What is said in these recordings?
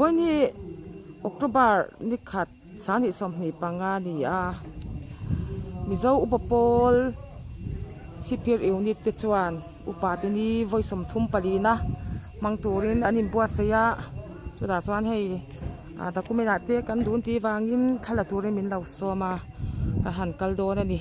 Vawiin October ni khat sangni 25 a ni a, Mizo upa pawl chhipphir unit te chuan upa te ni vawi 34 na hmang turin an inbuatsaih a, chutah chuan hei ah document ah te kan dun tih vangin thla la turin min lo sawm a, ka han kal dawn a ni.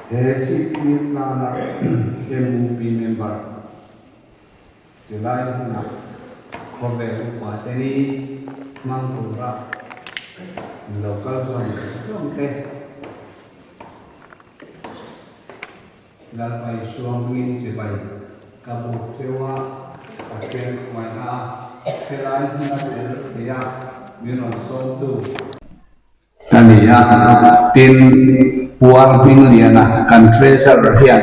He thihpui tlana MUP member tilai huna khawvel upate ni hmang tura lo kal zawng zawng te Lalpai suangin chibai ka buk cheu a, Pathian hruaina a helai hmuna tel thei a min rawn sawmtu. A ni a, tin, Puar Hmingliana kan Treasurer hian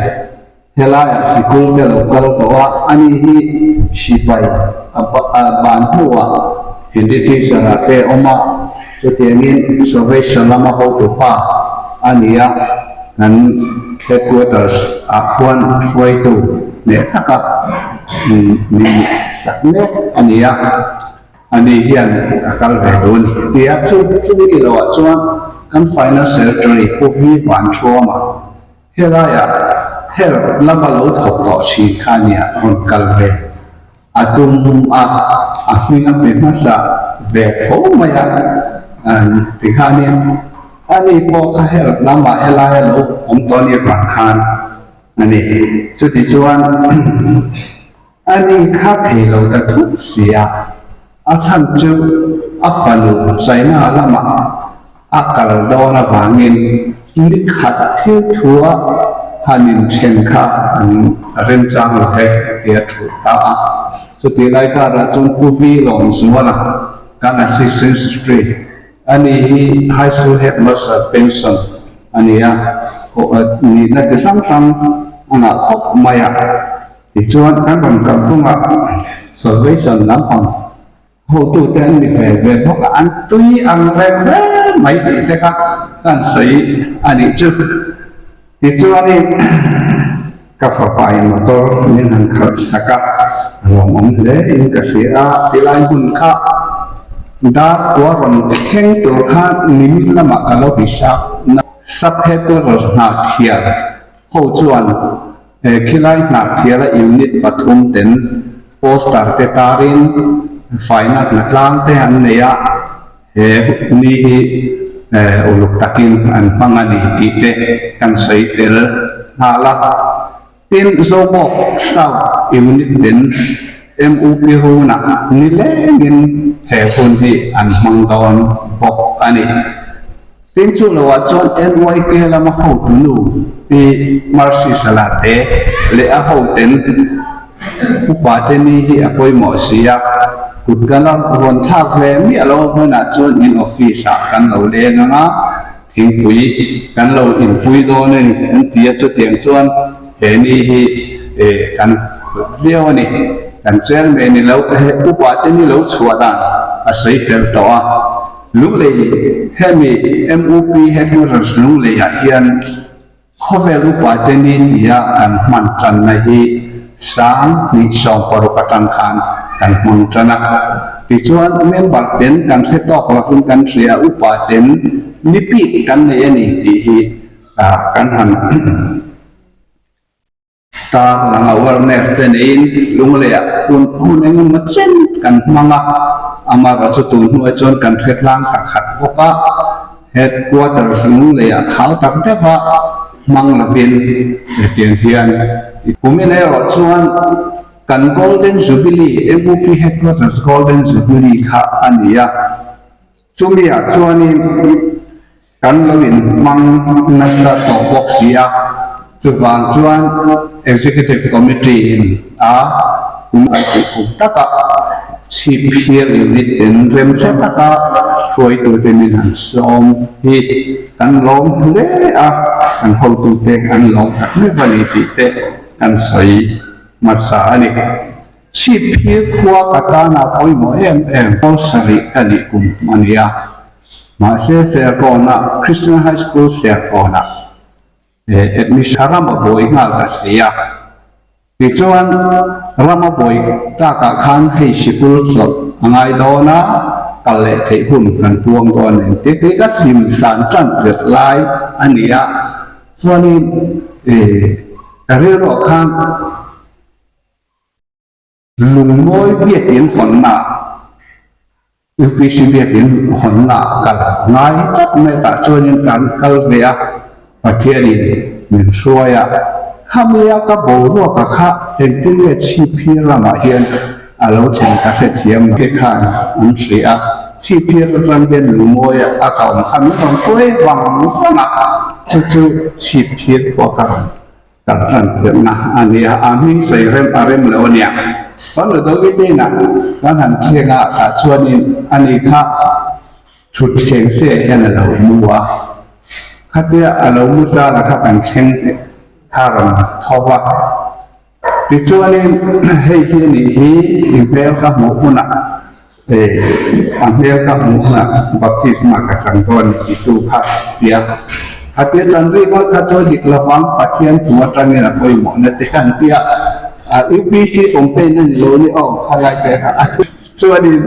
helaiah sikul te lo kal tawh a, ani hi sipai a ban hnuah Hindi teacher ah te awm a, chutiangin Salvation lama hotupa a ni a, kan headquarters ah khuan hruaitu hneh taka min sak mek a ni a. Ani hian a kal ve duh a ni. Tia chu chu ni loh ah chuan kan Finance Secretary Pu Vi Van Thuama helaiah her lama lo thawk tawh thin kha nia rawn kal ve a tum a, a hming a pe hmasa ve tho mai a tikhanin ani pawh kha her lamah helaia lo awm tawh a nih vang khan a ni. Chutichuan. Ani kha thei lo ta thut si a. A chhan chu a fanu China lamah a kal dawn avangin ni khat thil thua han inthen kha an remchang lo ve tia thu ta a. Chutih lai karah chuan Pu Vi Lawmzuala kan Assistant Secretary a ni hi High School Headmaster pension a ni a, nihna chi hrang hrang a ngah khawp mai a. Tichuan kan rawn kalphungah Salvation lampang hotute an ni ve ve bawk a, an tui ang reng reng mai tih te kha kan sawi a nih chu. Tichuanin ka fapa in motor min han khalh sak a, a lawmawm hle in ka hria a, tilai hmun kha dar kua rawn thleng tur khan nimin lamah ka lo hisap na. Sub-headquarters Hnahthial ho chuan He khilai hnahthiala unit pathum ten poster te tarin faina hnatlang te an nei a, he ni hi uluk takin an hmang a ni tih te kan sawi tel nghal a. Tin, Zobawk South unit ten MUP runah nilengin he hun hi an hmang dawn bawk a ni. Tin chu lo ah chuan NYK lama hotu nu Pi Mercy Salate leh a hoten upa te ni hi a pawimawh si a, kut kan a rawn thlak ve miah lo hmunah chuan in office ah kan lo leng ang a, thingpui kan lo inpui dawn a ni an ti a, chutiang chuan he ni hi kan hlut viau a ni. Kan chairman i lo upa te ni lo chhuah dan a sawi fel tawh a. Lunglei, Hemi MUP Headquarters Lungleiah hian khawvel upa te ni tia kan hman tanna hi 2016 atang khan kan hmang tan a. Tichuan member ten kan hre tawk lovin kan hria upa ten ni bik kan nei a ni tih hi kan han Tar lang awareness te neiin Lungleiah hun hun eng emaw chen kan hmang a, amaherawhchu chu tun hnuai chuan kan hre tlang tak khat bawk a, headquarters Lungleiah thau tak deuha hmang lovin hetiang hian kumin erawh chuan kan Golden Jubilee, MUP Headquarters Golden Jubilee kha a ni a, chumiah chuanin Kan lo inhmang nasa tawh bawk si a, chuvang chuan Executive Committee in a kum kan tih kum takah chhip hial unit ten remhre taka hruaitute min han sawm hi kan lawm hle a, kan hotute an lawm tak meuh a ni tih te kan sawi hmasa a ni. Chhip hi khua ka tana pawimawh em em pawl sarih ka nih kum a ni a. Mahse Serkawnah, Christian High School Serkawnah admission ram a buai nghal ta si a. Tichuan ram a buai takah khan hei sikul chawlh a ngai dawn a, kal leh theih hun kan puang dawn nen tih te ka hlim san tan tirh lai a ni a. Chuanin ka rilruah khan Lungmawi biakin hawnna, UPC biakin hawnna kal ngai tlat mai tah chuanin kan kal ve a, Pathianin min hruai a, khamia ka boruaka kha engtin nge chhipphir lamah hian a lo thlen ka hrethiam lo te khan an hria a, chhipphir atang hian lungmawi a ka awm kha min rawn hruai vang vang a, chu chu chhipphir khua ka rawn Kan tan theihna a ni a, a hming sawi rem a rem lo a nia. Kan la do vit ina kan han thleng a, tah chuanin a ni kha thutthleng se hian a lo mu a, khatia a lo mu zala kha kan thleng kha rawn tho va. Tichuanin hei hi a nih hi i hmel ka hmuh hunah A hmel ka hmuh hunah baptisma ka chang dawn ni titu kha tia. Khatia chan ri ngawt kha chu dik lovang Pathian thu atangin a pawimawhna te khan tia. UPC campaign a ni lo ni aw khalai te kha a thu chuanin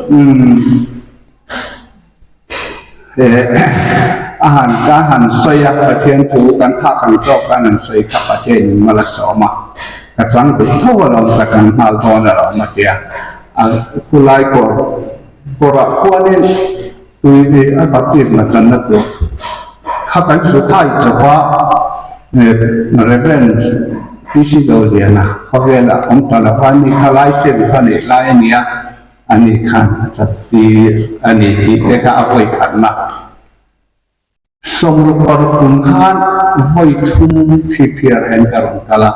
umm a han ka han sawi a Pathian thu kan thah kan tawk khan an sawi kha Pathian in mal a sawm a ka chang duh tho alawm ka chang nghal dawn alawm a tia a khulai kawr kawrah khuanin tui hi a baptisma channa tur kha kan su thai chawp a Reverend PC Doliana khawvelah awm ta lova mi kha license a neih lai a nia. Ani khan a chat tir a ni tih te kha a vawi khatna. 66 kum khan vawi thum chhiphiar hian ka rawn kal a,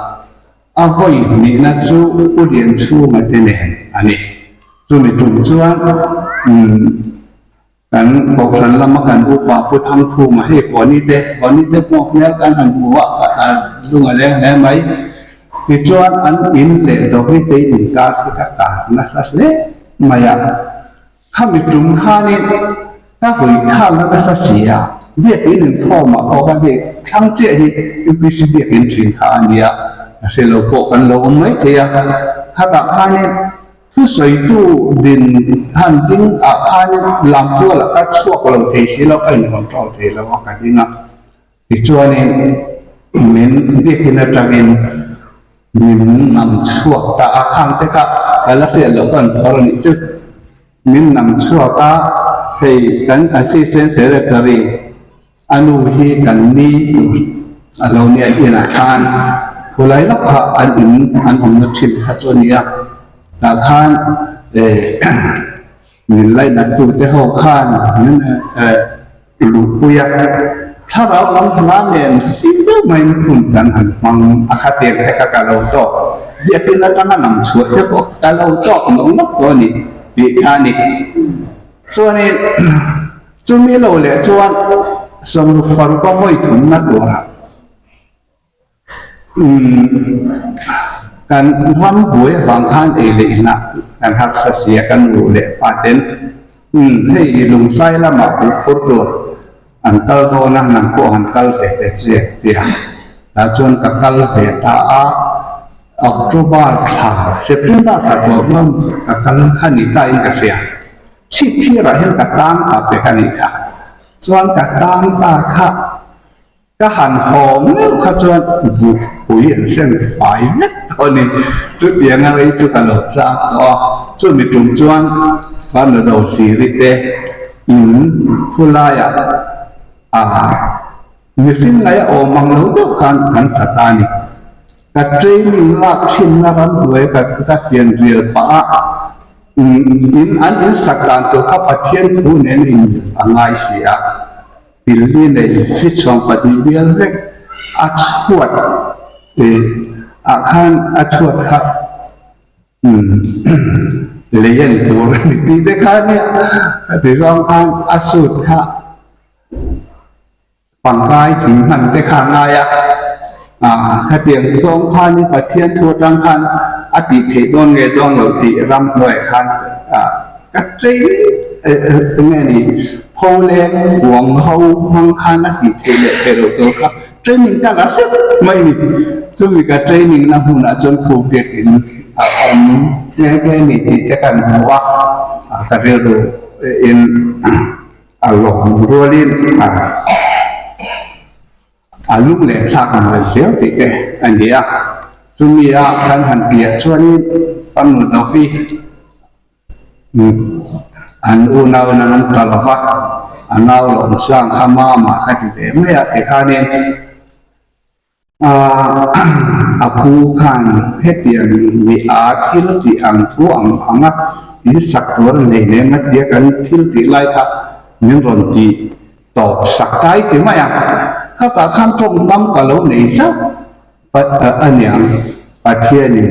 a vawi hnihna chu U Lianchhunga te nen a ni. Chumi tum chuan kan kohhran lama kan upa Pu Thangkhuma hei Vawni te, Vawni te pawh hmel kan han hmu a, a lung a leng hle mai. Tichuan an in leh Dawri te inkar hi ka kar nasa hle mai a. Khami tum khanin ka vui khalna nasa si a, biakin inkhawmah pawh khan hei thlang chiah hi UPC biakin thin kha a nia, a hre lo pawh kan lo awm mai thei a. Khatah khanin thusawitu din han ding ah khanin lamtualah ka chhuak lo thei si lo, ka in control thei lo a ka ding a. Tichuanin min biakin atangin min nam chhuak ta a, khang te kha ka la hriat loh kan phawrh a nih chu. Min nam chhuak a, hei kan Assistant Secretary a nu hi kan ni tur a lo nia inah khan khulai lawk kha an in an awmna thin kha chu a ni a, tah khan eh Min lainattu te ho khan min luhpui a, thlarau lam hla nen hlim deuh maiin hun kan han hmang a, khatiang te kha ka lo tawk, biakin atanga nang chhuah te pawh ka lo tawk nawk nawk tawh a ni tih kha a ni. Chuanin chumi lo leh chuan 66 a vawi thumna turah, Kan ram buai avang khan ei leh inah kan harsa si a, kan nu leh pa ten hei i lungsai lamah buh phur tur an kal dawn a, nang pawh han kal ve te che tia tah chuan ka kal ve ta a, October thla September thla tawh dawn ka kal kha ni ta in ka hria, chhipphirah hian ka tan ta pek a nih kha, chuan ka tan ta kha. Ka han haw meuh kha chuan buhpui an sem fai vek tawh a ni. Chutianga rei chu ka lo chak tawh a, chumi tum chuan Fanu Dohliri te in khulaiah a mihring ngai a awm ang lo deuh khan kan sa ta a ni. Ka training lak thinna ramhnuai ka ka fian rial pah a, in an insak dan tur kha Pathian thu nen in a ngai si a. Pilli nei hrichhuang pahnih bial vek a chhuat ah khan a chhuat kha lei a ni tur a ni tih te kha nia a ti zawng khan a chhut kha pangkai thing hman te kha a ngai a ah khatiang zawng khanin Pathian thu atang khan a tih theih dawn nge dawn loh tih ramhnuaiah khan ah Ka tlei enge ni ho leh huang ho hmang khan a tih theih leh theih loh tur kha training ka la hrep mai ni. Chumi ka training na hmunah chuan thu biak in a awm nghe nghe ni tih te kan hmu a, ka rilru in a lawm rualin a A lung leh thlak ang reng viau tih te a ni a, chumi a kan han piah chuanin fanu Dovi an unau in an awm ta lo va, a nau lo awm sang kha mama kha ti ve mai a tikhanin a pu khan hetiang mi a thil tih ang thu ang anga in sak tur a nei lem a tia kan thil tih lai kha min rawn ti Tawp sak tai ti mai a, khatah khan tawngkam ka lo nei zauh a niang, Pathianin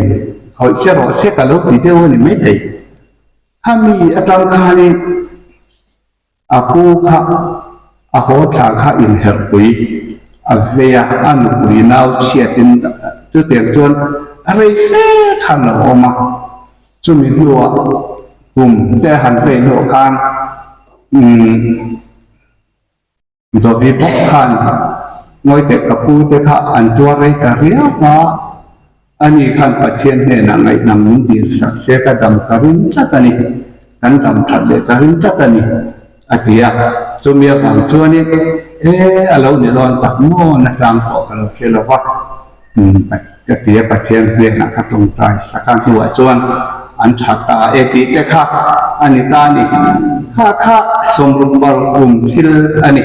khawih che rawh se ka lo ti deuh a ni maithei. Khami atang khanin a pu kha a haw thla kha inherhpui a vei a, a nupui nau chhiatin chutiang chuan a rei fe khan lo awm a, chumi hnuah kum te han vei hnuah khan Umm Dovi bawk khan ngawi teh ka pu te kha an tuar rei ta riau a, ani khan Pathian hnenah ngaihnam min dil sak se ka dam ka ring tlat a ni, kan dam that leh ka ring tlat a ni a ti a, chumi avang chuanin e a lo ni dawn tak maw na tlang pawh ka lo hre lo va. Ka ti a, Pathian hnenah ka tawngtai sak a hnuah chuan an tha ta e tih te kha a ni ta a ni. Kha kha 66 kum thil a ni.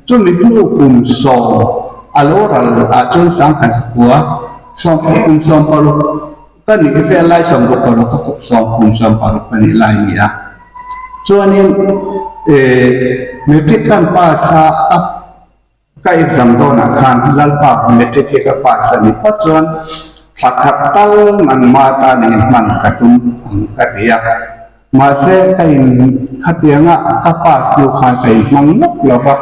Chumi hnu kum sawm a lo ral ah chuan sangkhat kua kum 60. Ka nih vel lai 66 ka sawm kum 60 ka nih lai a ni a. Chuanin matric kan pass a a ka exam dawnah khan Lalpa matric hi ka pass a nih phawt chuan thla khat tal nangmah tan inhman ka tum ang ka ti a. Mahse ka in khatianga ka pass hnu khan ka inhmang lawk lo va,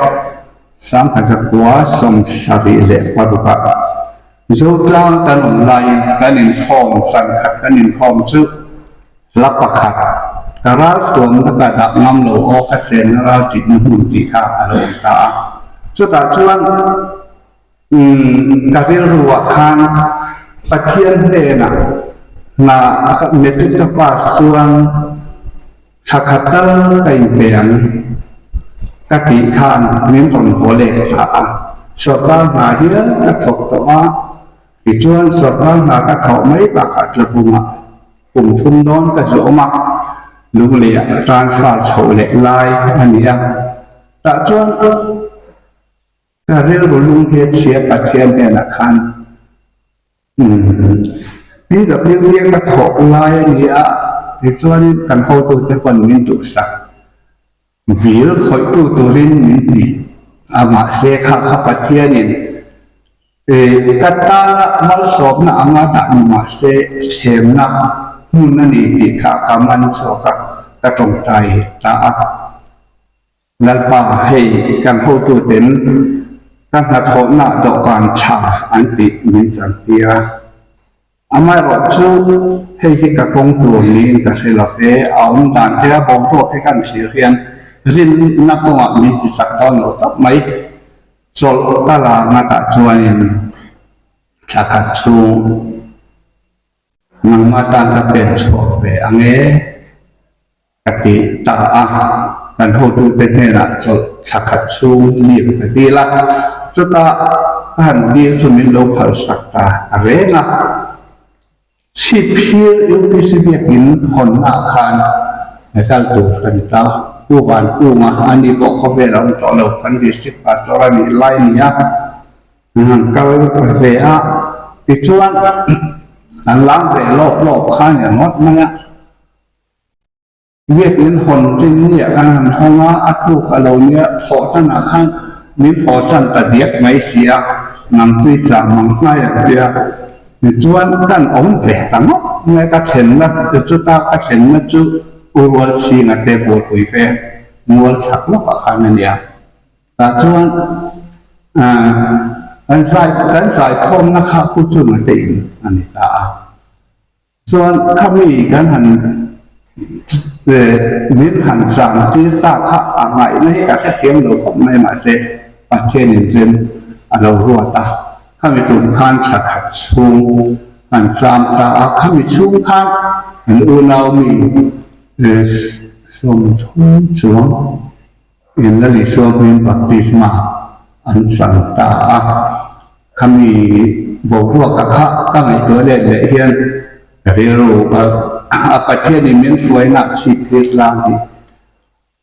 1976 ah Zotlang kan awm laiin kan inkhawm chan khat kan inkhawm chu hla pakhat ka ralthuamna ka dah ngam lo aw ka chenna ral tihna hmun tih kha a lo awm ta a. Chutah chuan umm ka rilruah khan Pathian hnenah hna matric ka pass chuan Thla khat tal ka inpe ang ka tih khan min rawn haw leh thlah a, sawrkar hna hial ka thawk tawh a, tichuan sawrkar hna ka thawh mai bakah tlabungah kum thum dawn ka zawm a, Lungleiah ka transfer chhoh leh lai a ni a, tah chuan ka rilru lung hi a chhia Pathian hnenah khan PWD ka thawh lai a ni a, tichuanin kan hotute pawn min duhsak. Bill khawihtu turin min hnih a, mahse kha kha Pathianin ka tana malsawmna anga dah ni mahse thlemna hmun a ni tih kha ka man chhuak a, ka tawngtai ta a. Lalpa, hei kan hotuten ka hnathawhna dawhkan tha an tih min chantir a. Amaherawh chu hei hi ka kawng tur niin ka hre lo ve, a awm dan te a boruak hi kan thlir hian rinna kawngah min ti chak dawn lo tawp mai. Chawlh ka la ngatah chuanin thla khat chhung nangmah tan ka pek chhuak ve ang e. Ka ti ta a, kan hotute hnenah chawlh thla khat chhung leave ka dil a, chutah ka han dil chu min lo phalsak ta a reng a. Chhipphir UPC biakin hawnnaah khan kal tur ka ni ta, Pu Vankunga a ni pawh khawvel a awm tawh lo, kan district pastor a nih lai a ni a, an han kal ve a, tichuan an lam ve lawp lawp kha a ni ringawt mai a. Biakinn hawn rin nia kan han hawng a, a tluk a lo nia, thawh tanah khan min haw chan ta diak mai si a, nang chu i chah mang hnai ang tia. Tichuan kan awm ve ta ngawt mai, ka thlenna chuta ka thlenna chu U Rualchhinga te bualpui ve mual chhak lawkah khan a nia. Tah chuan kan zai kan zaikhawmna kha Pu Chunga te in a ni ta a. Chuan khami kan han min han chang tir ta kha a ngaihna hi ka hrethiam lo khawp mai mahse Pathian in rem a lo ruat a, khami tum khan thla khat chhung han chang ta a, khami chhung khan kan unau mi 30 chuang in la Isua hming baptisma an chang ta a. Khami boruaka kha ka ngaihtuah let leh hian rilru a Pathianin min hruaina chhip thil tlang hi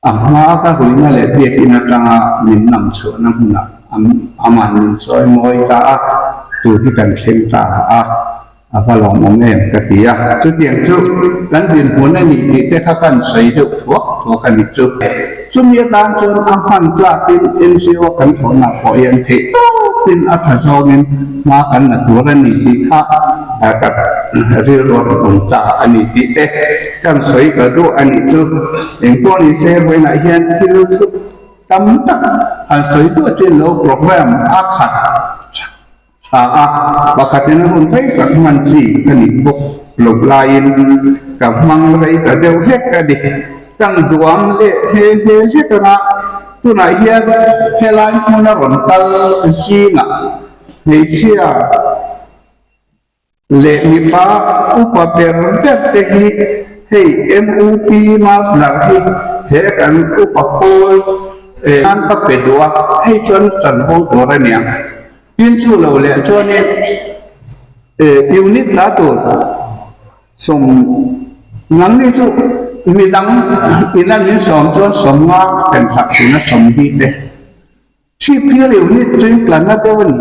a hma ka ruihna leh biakinn atanga min nam chhuahna hmunah aman min chawi mawi ta a, tu hi kan thleng ta a. A va lawmawm em ka ti a. Chutiang chu kan dinhmun a nih tih te kha kan sawi deuh thuak thuak a ni chu. Chumi atan chuan a hman tlakin NGO kan thawhna pawh hian theih tawpin a tha zawngin hma kan la tur a ni tih kha ka rilru a rawn awm ta a ni tih te kan sawi ta duh a nih chu. Engpawh ni se vawiinah hian thil thup tam tak han sawi duah chin lo program a khat Tha a, pakhatin a hun rei tak hman chi ka nih bawk loh laiin ka hmang rei ta deuh hlek a ni. Kan duam leh he he hlek anga tunah hian helai hmuna rawn kal zingah hmeichhia leh mipa upa ber ber te hi hei MUP Maslar hi he kan upa pawl an ka pe duh a, hei chuan chanvo tur a niang. Tin chu lo leh chuanin unit la tur sawm nangni chu midang ina min sawm chuan 50 kan thlak thin a 20 te chhip hial unit chu in tlan na deuh a ni.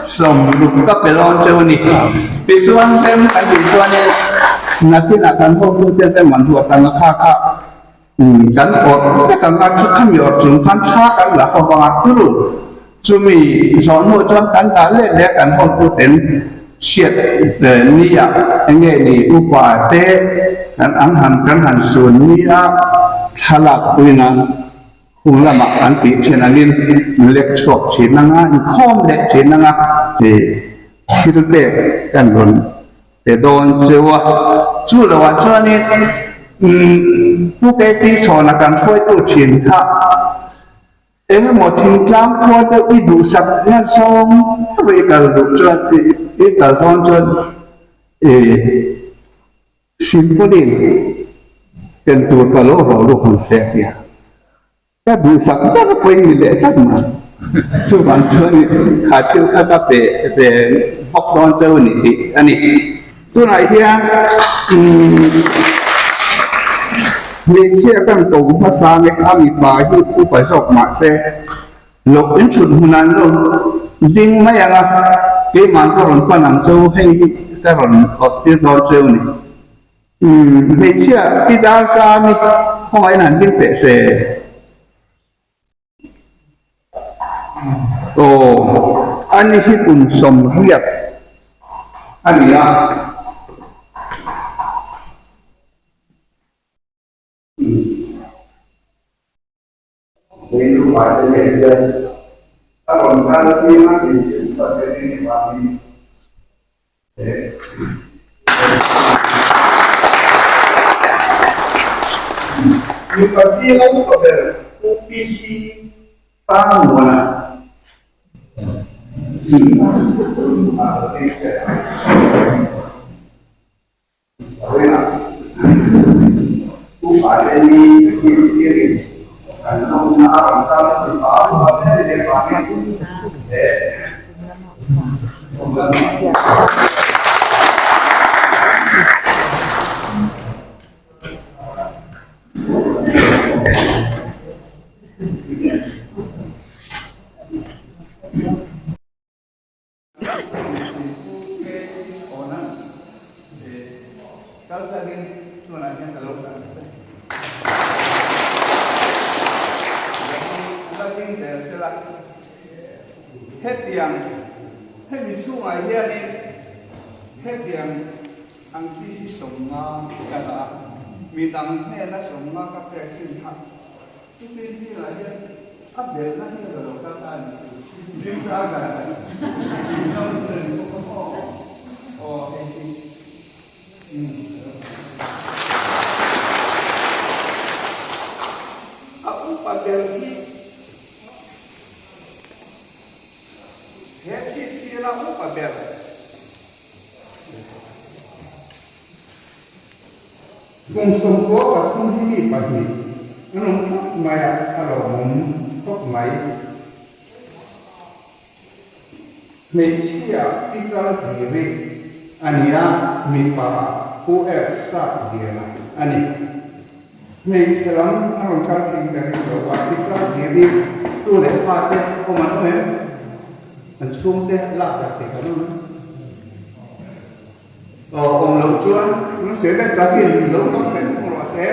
60 ka pe dawn cheu a ni. Tichuan rem kan tih chuanin nakinah kan hotute rem an ruat ang a kha kha kan awrh vek ang a, chu khami awrh chung khan thla kan la ho vang a, turu chumi zawh hnuah chuan kan dah let leh a kan hotuten chhiat ni ah enge ni upa te kan an han kan han sun ni a thlalak puiin a. Hung lamah an tih thin angin lek chhuak thin anga inkhawm leh thin anga tih thil pek kan rawn pe dawn cheu a. Chu lohah chuanin Pu KT Chhawna kan hruaitu thin kha engemaw thingtlang khua deuh i duhsak hian sawm deuh i kal duh chuan i kal dawn chuan i Simpunin ken tur ka lo rawh lu han hle a nia. Ka duhsak ber pawhin ni leh tlat mai. Chuvang chuan kha thil kha ka pe ve bawk dawn cheu a ni tih a ni. Tunah hian hmeichhia kan ko hmasa nge a mipa hi upa zawk mahse Loh in chhut hmun an lo ding mai ang a, keimah ka rawn pan ang cheu, hei hi ka rawn awrh tir dawn cheu ni. Umm, hmeichhia pi dar zami khawngaih in han ding teh se. Aw, ani hi kum 80 a ni a. Kum 13 hi mi pahnih an awm tlat mai a, a lawmawm khawp mai. Hmeichhia pi chal hlir i a ni a, mipa Pu F Sap Liana a ni. Hmeichhe lam a rawn kal thei ka ring lo a, pi chal hlir i tu leh fa te awm an awm em? An chhungte lakzah thei kan awm em? Aw awm loh chuan nuse leh takin lo kal ve thung rawh se.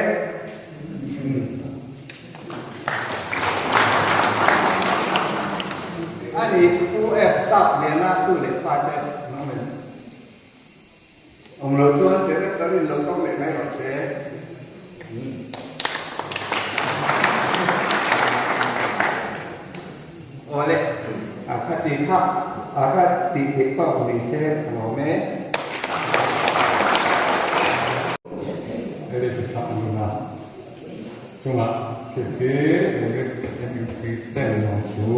A ni Pu F Sap nena tu leh fa te an awm em? Awm loh chuan secretary in lo kal leh mai rawh se. Awle, a kha ti kha a kha tih theih tawk ni se a lawm e. Hei chu thlah nuna chungah thilti unit MUP ten lawm chu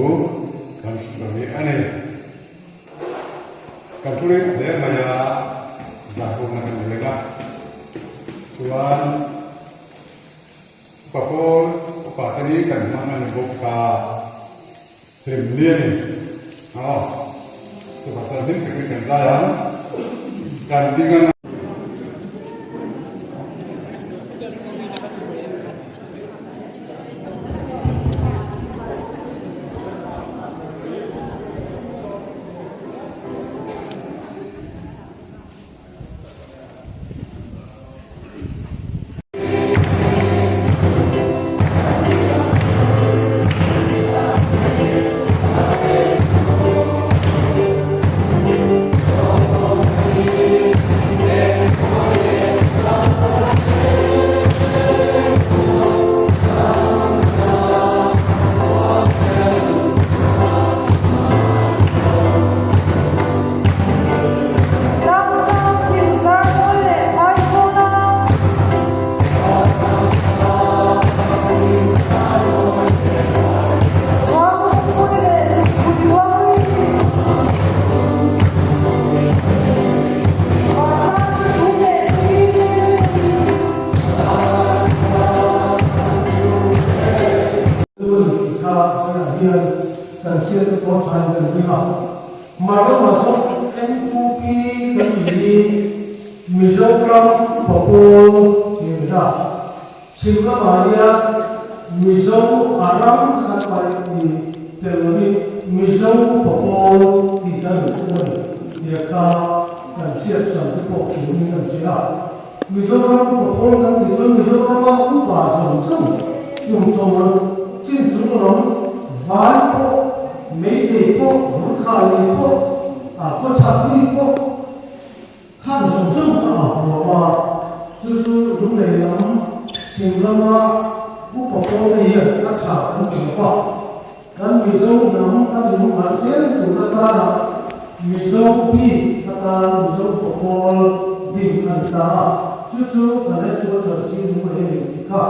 kan sawi a ni. Kan thu reng hle mai a, zahawmna kan nei a, chuan Upa pawl upa te ni kan hmang a ni bawk a, hlim ni a ni. Aw, chuvang chuan hlim takin kan zai ang, kan ding ang. pawh thain kan ring a. Hmar lamah sawn MUP kan tih hi Mizoram Upa Pawl tih a ni ta. Chhim lamah hian Mizo a ram khat paih tih tel lovin Mizo Upa Pawl tih kan ni thung a ni tih kha kan hriat sam te pawh thuin kan hria a. Mizoram Upa Pawl kan tih chuan Mizorama upa zawng zawng kum sawmruk chin chung lam vai pawh, meitei pawh, burkhali pawh, khawchhak mi pawh, Khang zawng zawng kha a huam a, chu chu lunglei lam chhim lama upa pawlte hian a tha kan ti lo va. Kan Mizo hnam kan inhumhal zel tur atana Mizo bik atan Mizo upa pawl din a ni ta a, chu chu kan headquarters hi lunglei a ni tih kha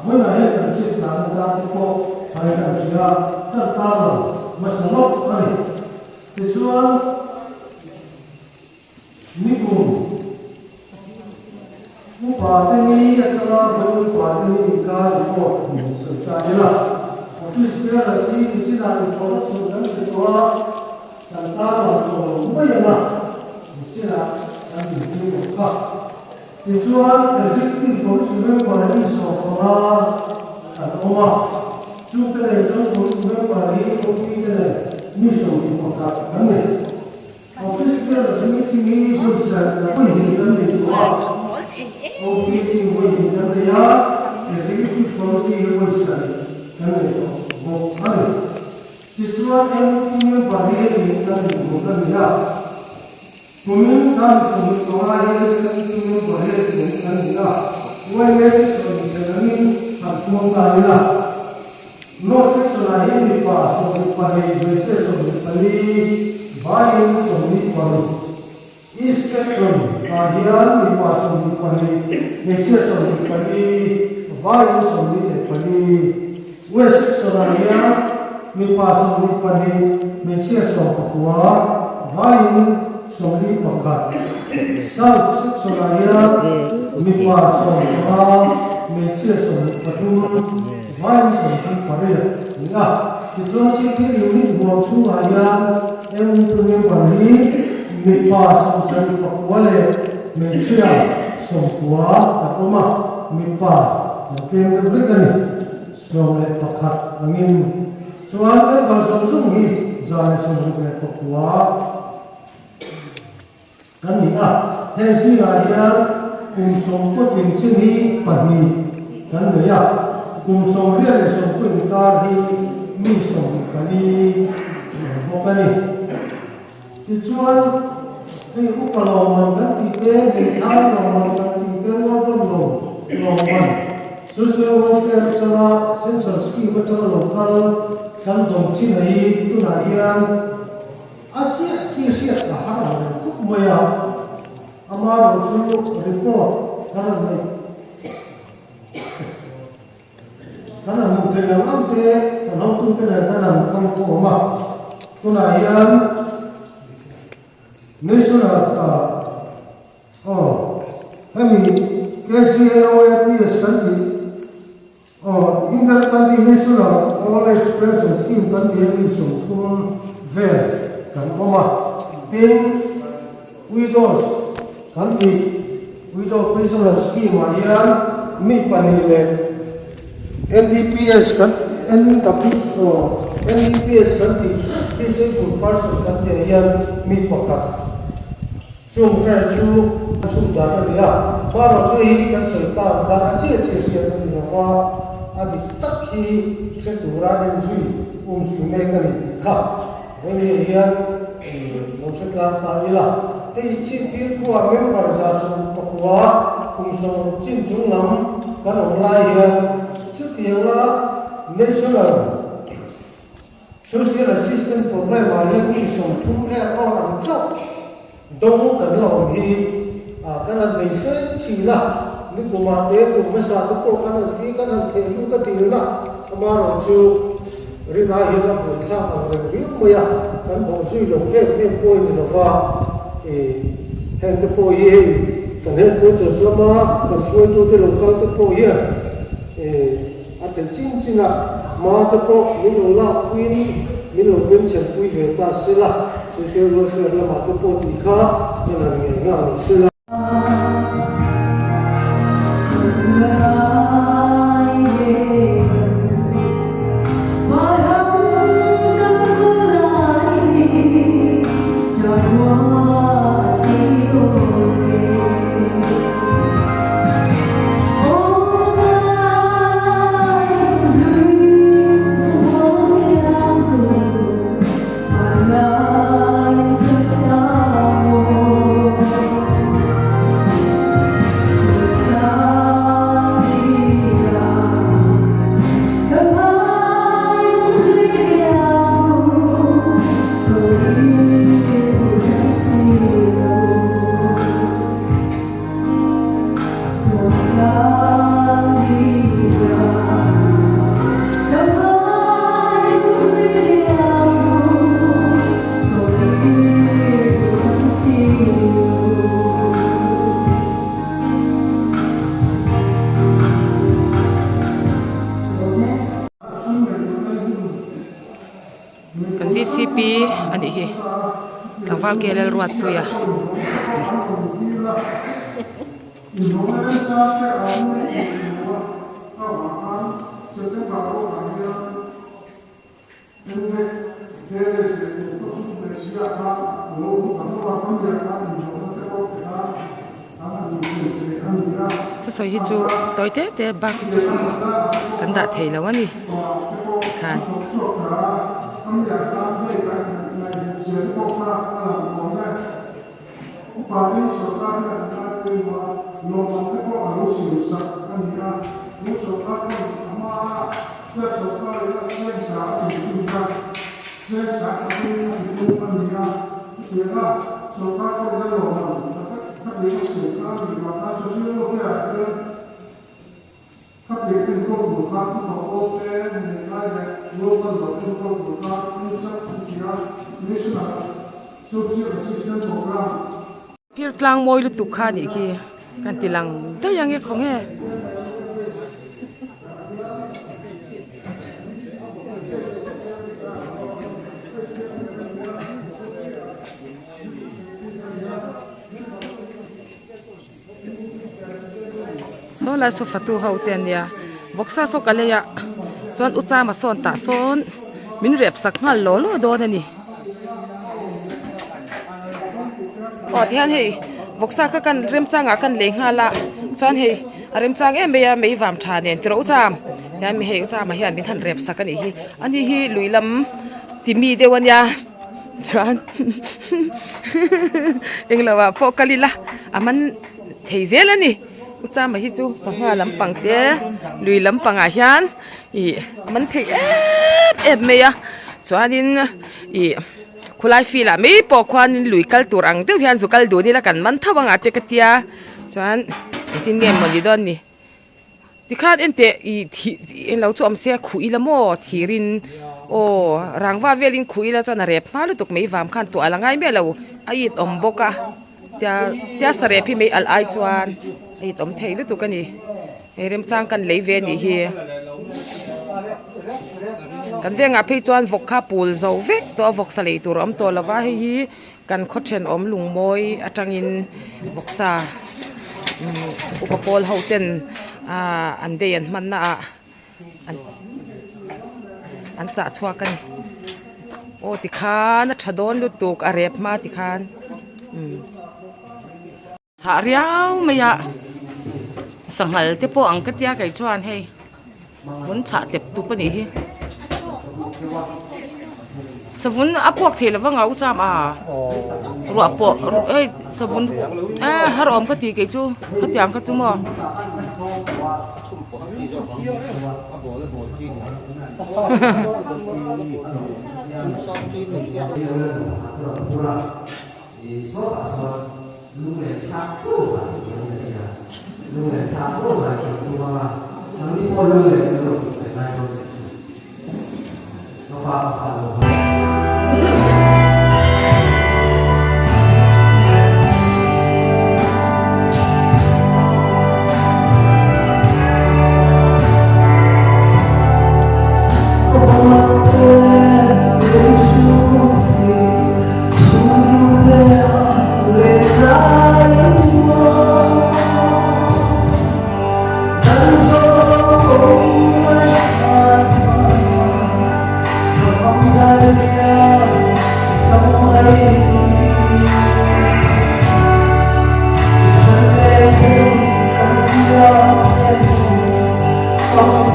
vawiinah hian kan hriat tlan atan te pawh thain an hria, kan tarlang hmasa lawk a ni. Tichuan. Nikum upa te ni atanga vawi upa te ni inkar report hmuh sawi ta ila, office bearers hi nichinah inthawhna chhun kan ti tawh a, kan tarlang tawh lo mai ang a, nichinah kan inhming tawh kha. Tichuan Executive Committee member hi 15 kan awm a, chungte nen chuan committee member hi OP te nen mi 21 kan nei. Office bearers meeting hi vawi sarh la vawi hnih kan nei tawh a, OP meeting vawi hnih kan nei a, Executive Committee hi vawi sarh kan nei tawh bawk a ni. Tichuan NUP member hi heti kan inbawk a ni a, kumin 2025 hian NUP member hi heti kan ni a, YA section inthlen angin han puang ta ila. North Section-ah hian mipa 22, hmeichhia 24, vaiin 26. East Section-ah hian mipa 22, hmeichhia 24, vaiin 14. West Section-ah hian mipa 22, hmeichhia 19, vaiin 41. South Section-ah hian mipa 15, hmeichhia 13. Vain 38 ni a, tichuan Chhipphir Unit huam chhungah hian MUP member hi mipa 79 leh hmeichhia 90 kan awm a, mipa kan tlem deuh hlek a ni, 11 angin. Chuan member zawng zawng hi 169 Kan ni a, heng zingah hian kum sawmkaw tling chin hi pahnih kan nei a, kum 80 leh 90 inkar hi mi 24 an bawk a ni. Tichuan, hei upa lawmman kan tih te, hmeithai lawmman kan tih te, rualban lawm lawmman, social welfare atanga central scheme atanga lo kal kan dawm chin a hi tunah hian, A chiah chi hriat a har ang reng khawp mai a, amaherawh chu report kan han neih kan han hmuh theih ang ang te kan hotute nen kan han kawng khawm a, tunah hian National aw hemi KGNOAPS kan tih Aw, Indira Gandhi National Old Age Pension Scheme kan tih a mi 30 vel kan awm a, tin Widows kan tih Widow Prisoner Scheme ah hian mi pahnih leh NDPS kan NW aw NDPS kan tih Disabled Person kan tih ah hian mi pakhat Chung vel chu a chhut dan a ni a, Maro chu hi kan sawi ta ang khan a chiah chiah hriat a ni lo va, a dik tak hi hre tura en zui um zui mek a ni tih kha vawiin hian lo hre tlang ta ila. Hei Chhipphir khua member 119 kum 60 chin chung lam kan awm lai hian chutianga National Social Assistance Programme ah hian mi 30 er awr ang chauh dawng kan la awm hi ah kan han nei hle thin a, nikum ah te kum hmasa te pawh kan han ti kan han theh lut a dil na amaherawh chu rin ai hian a buaithlak ang reng riau mai a, kan bawh zui lo em em pawh a ni lova ih heng te pawh hi hei kan headquarters lama kan hruaitute lo kal te pawh hian ih A tel chin chin a, hma te pawh min lo lak puiin min lo benchhenpui ve ta sela, social welfare lamah te pawh tih kha kan han ngei nghal ni sela. Kan vcp a nih hi tlangval KLL Ruatpuia. Thusawi hi chu tawi te te bak hi chu kan dah thei lo a ni tikhan. Phir tlang mawi lutuk kha anih khi kan ti lang daih ang e khawnge. Saw lai saw fatu ho te ania vawksa saw ka lei a chuan u chama sawn tah sawn min rep sak nghal law law dawn a ni aw tihian hei vawksa kha kan remchangah kan lei nghal a chuan hei a remchang em mai a mei vam tha nen tiraw u cham tihian hei u chama hian min han rep sak a nih hi ani hi lui lam ti mi deuh a nia. Chuan englo ah pawh kal ila a man thei zel a ni u chama hi chu sangha lampang te lui lampangah hian ih a man thei em em mai a chuanin ih khulai field ah mai pawh khuanin lui kal tur ang deuh hian zu kal dun ila kan man tho ang ah te ka tia chuan engtin nge mawni dawn ni. Tikhan enteh ih thih englo chu awm se khuh ila maw thirin aw rangva velin khuh ila chuan a rep hma lutuk mai vam khan tuah la ngai miah lo a it awm bawk a tia tia sarep hi mai alh ai chuan a it awm thei lutuk a ni hei remchang kan lei ve a nih hi kan vengah phei chuan vawk kha pul zo vek tawh a vawksa lei tur a awm tawh lo va hei hi. Kan khaw thenawm lungmawi atangin vawksa upa pawl ho ten ahh an day an hmanna ah an chah chhuak a ni aw tikhan a tha dawn lutuk a rep hma tikhan umm. Chhah riau mai a sanghal te pawh ang ka tia kei chuan hei vun chhah tep tup a nih hi savun a puak thei lo vang a u cham a ruah pawh hei savun a har awm ka ti kei chu khatiang kha chu maw.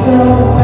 Ka lawm e.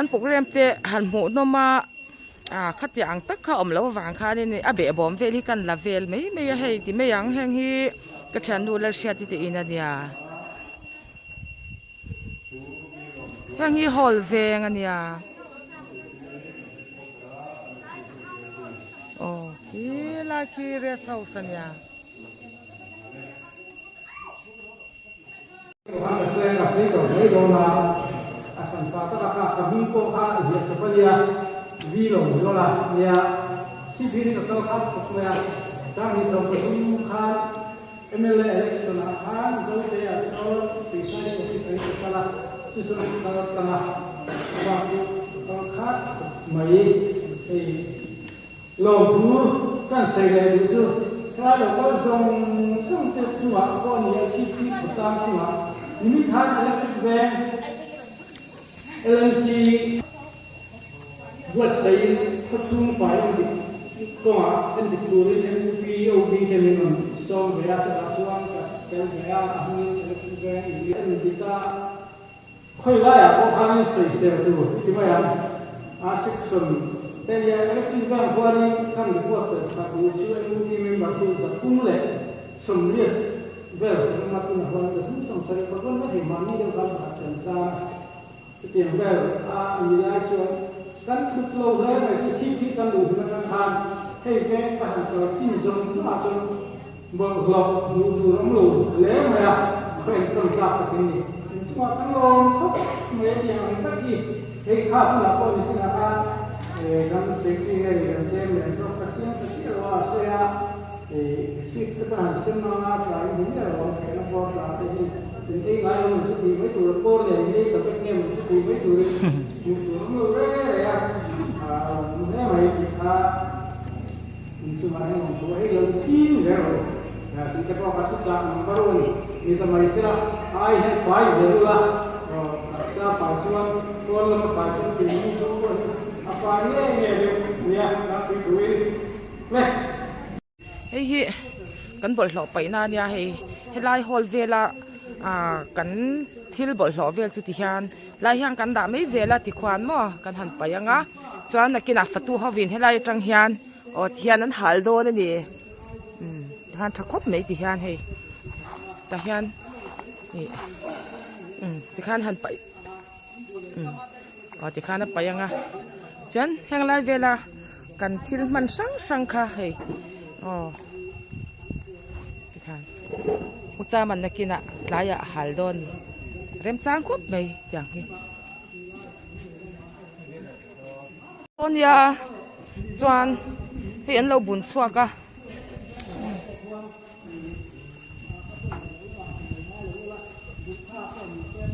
An program te han hmuh nawm a, ah khatiang ang tak kha awm loh avang khanin a behbawm vel hi kan la vel mai mai a hei ti mai ang heng hi ka thiannu Lalhriati te in ania. Heng hi hall veng ania. Aw khi lai khi rest house ania. Lawmthu kan sawi leh duh chu helai lo kal zawng zawng te chungah pawh a ni a, chhip hi khawtlang chungah nimin khan Electric Veng LMC buatsaihin khawchhung fai endik kawngah endik turin MUP OB te min rawn sawm ve a, chutah chuan ka tel ve a, a hmingin Electric Veng in endik a. Khawi laiah pawh khanin sawisel tur i ti mai ang. A section te nia electric bank huanin khan report pe khat duh chu MUT member chu 380 vel kan awm a, tunah huan 370 pakhat mai thei mahni deuh khan pakhat kan zam a. Chutiang vel a ni lai chuan kan tluk lo hle mai chu chhip hi kan luh hun atang khan hei veng ka han kal chin zawng zawngah chuan Bawlhhlawh hmuh tur awm lo hle mai a, khaw enkawl tlak takin ni. Inchungah kan lawm khawp mai a tih ang tak hi hei kha hunah pawh ni sinah khan Kan secretary nge ni kan sem leh zawk ka chiang ta chiah lo a, a sawi a, seat te pawh han sem ang a, tlai in hmu miah lo ang, theihna pawh a tla te hi in ei ngai lo ang chu tih mai tur a, pawn nen in ei ta vek nge maw chu tih mai turin hmuh tur awm lo reng reng a, a awm hle mai tih kha in chungah hian awm thu a, hei lo ching zel rawh u tih te pawh kha thuchah number one ni ta mai sela, a ai hian fai zel ula, taksa fai chuan pawn lama fai chuan thinlung chu pawh hi a fai ngei ngei deuh nia tlangpui thuin le. Hei hi kan bawlhhlawh paihna a nia hei helai hall vela ah kan thil bawlhhlawh vel chu ti hian lai hian kan dah mai zel a tikhuan maw kan han paih ang a chuan nakinah fatu hovin helai atang hian aw ti hian an hal dawn a ni umm tikhan tha khawp mai ti hian hei tah hian ih umm tikhan han paih umm aw tikhan a paih ang a chuan heng lai vela kan thil hman hrang hrang kha hei aw tikhan u chaman nakinah tlaiah a hal dawn a ni remchang khawp mai tiang hi aw nia chuan hei an lo bun chhuak a.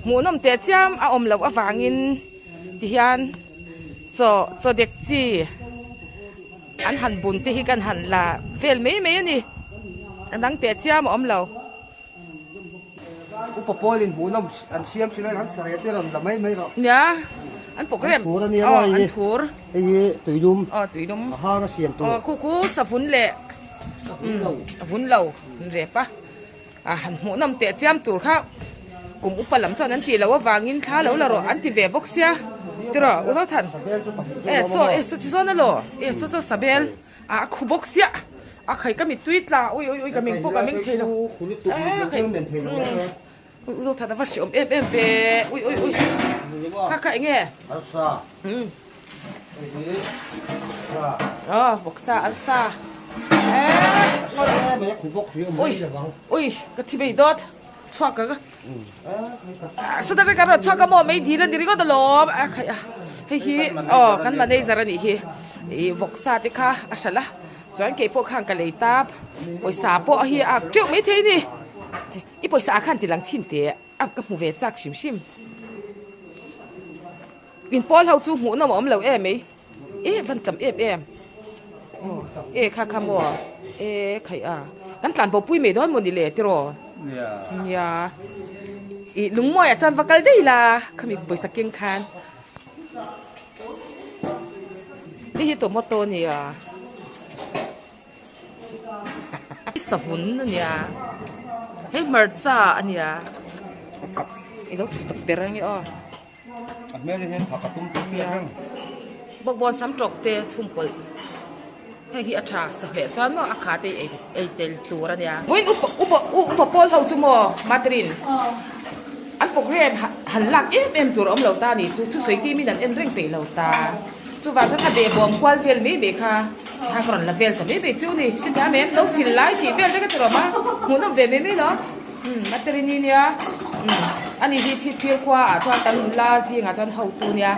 Hmuhnawm teh chiam a awm loh avangin tihian chaw chaw dek chi an han bun te hi kan han la vel mai mai a ni a dang teh chiam a awm lo. Upa pawlin hmuhnawm an siam thin a an sarep te rawn la mai mai rawh. Nia an program An thur a nia maw hei hi. An thur. Hei hi tuilum. Aw tuilum. A hang a siam tur. Aw khu khu savun leh. A vun lo an rep a a han hmuhnawm teh chiam tur kha kum upa lam chuan an tih loh avangin thla lo la rawh an ti ve bawk sia tiraw u Zothan e saw e saw ti zawn alaw e saw saw sabel a a khu bawk sia a khai ka mittui tla ui ui ui ka ming pawh ka ming thei lo e khai ui u Zothan a va hreawm em em ve ui ui ui kha kha enge umm. Aw vawksa arsa ui ui ka thi bei dawt chhuak ka sawta ka rawn chhuak a maw mai dil a ni ringawt alawm a khaih a hei hi aw kan manager a nih hi ih vawksa te kha a hralh a chuan keipawh khan ka lei tap pawisa pawh hi a ak teuh maithei a ni i pawisa ah khan ti lang chhin teh. A ka hmu ve chak hrim hrim. In pawl ho chu hmuh nawm a awm lo em mai. E van tam em em. E kha kha maw. E khai a. Kan tlan bo pui mai dawn maw ni le tiraw. Nia. I lungmawi ah chuan va kal daih la khami pawisa keng khan. Hei hi tomato nia. Savun a nia hei hmarcha a nia i lo thu tak ber ange aw a hmel hian thak a tum tum miah reng bawkbawn sam tawk te chhum pawlh hei hi a tha sahmeh chuan maw a kha te ei ei tel tur a nia vawiin upa upa upa pawl ho chu maw Materin an program han lak em em tur a awm lo ta a ni chu thusawi team in an en reng peih lo ta. Chuvang chuan a behbawm kual vel mai mai kha kha ka rawn la vel ta mai mai chu ni. Hrethiam em? Lo sil lai tih vel vek a ti rawm a, hmuhnawm ve mai mai lo. Umm Materini nia, umm ani hi Chhipphir khua ah chuan kan nula zingah chuan hotu nia.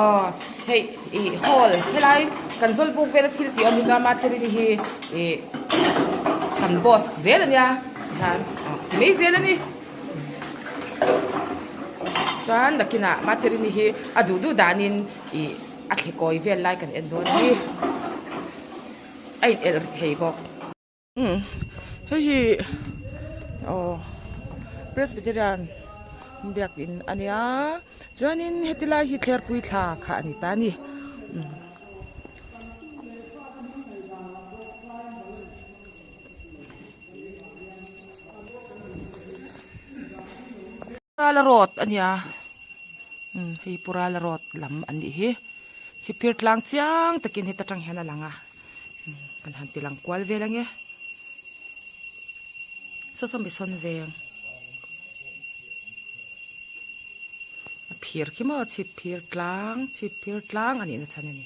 Aw hei ih hall helai kan Zawlbuk vela thil tih awm hi chuan Materini hi ih kan boss zel a nia tikhan ti mai zel a ni. Chuan nakinah Materini hi a duh duh danin ih a thle kawi vel lai kan en dawn a ni a in elh ri thei bawk. Umm hei hi aw Presbyterian biakin a nia chuanin heti lai hi thlerpui thla kha a ni ta a ni. Purala road a nia umm hei Purala road lam an nih hi chhipphir tlang chiang takin heta tang hian a lang a umm kan han ti lang kual vel ange saw saw mi sawn veng a phir khi maw chhipphir tlang chhipphir tlang a nih na chhan a ni.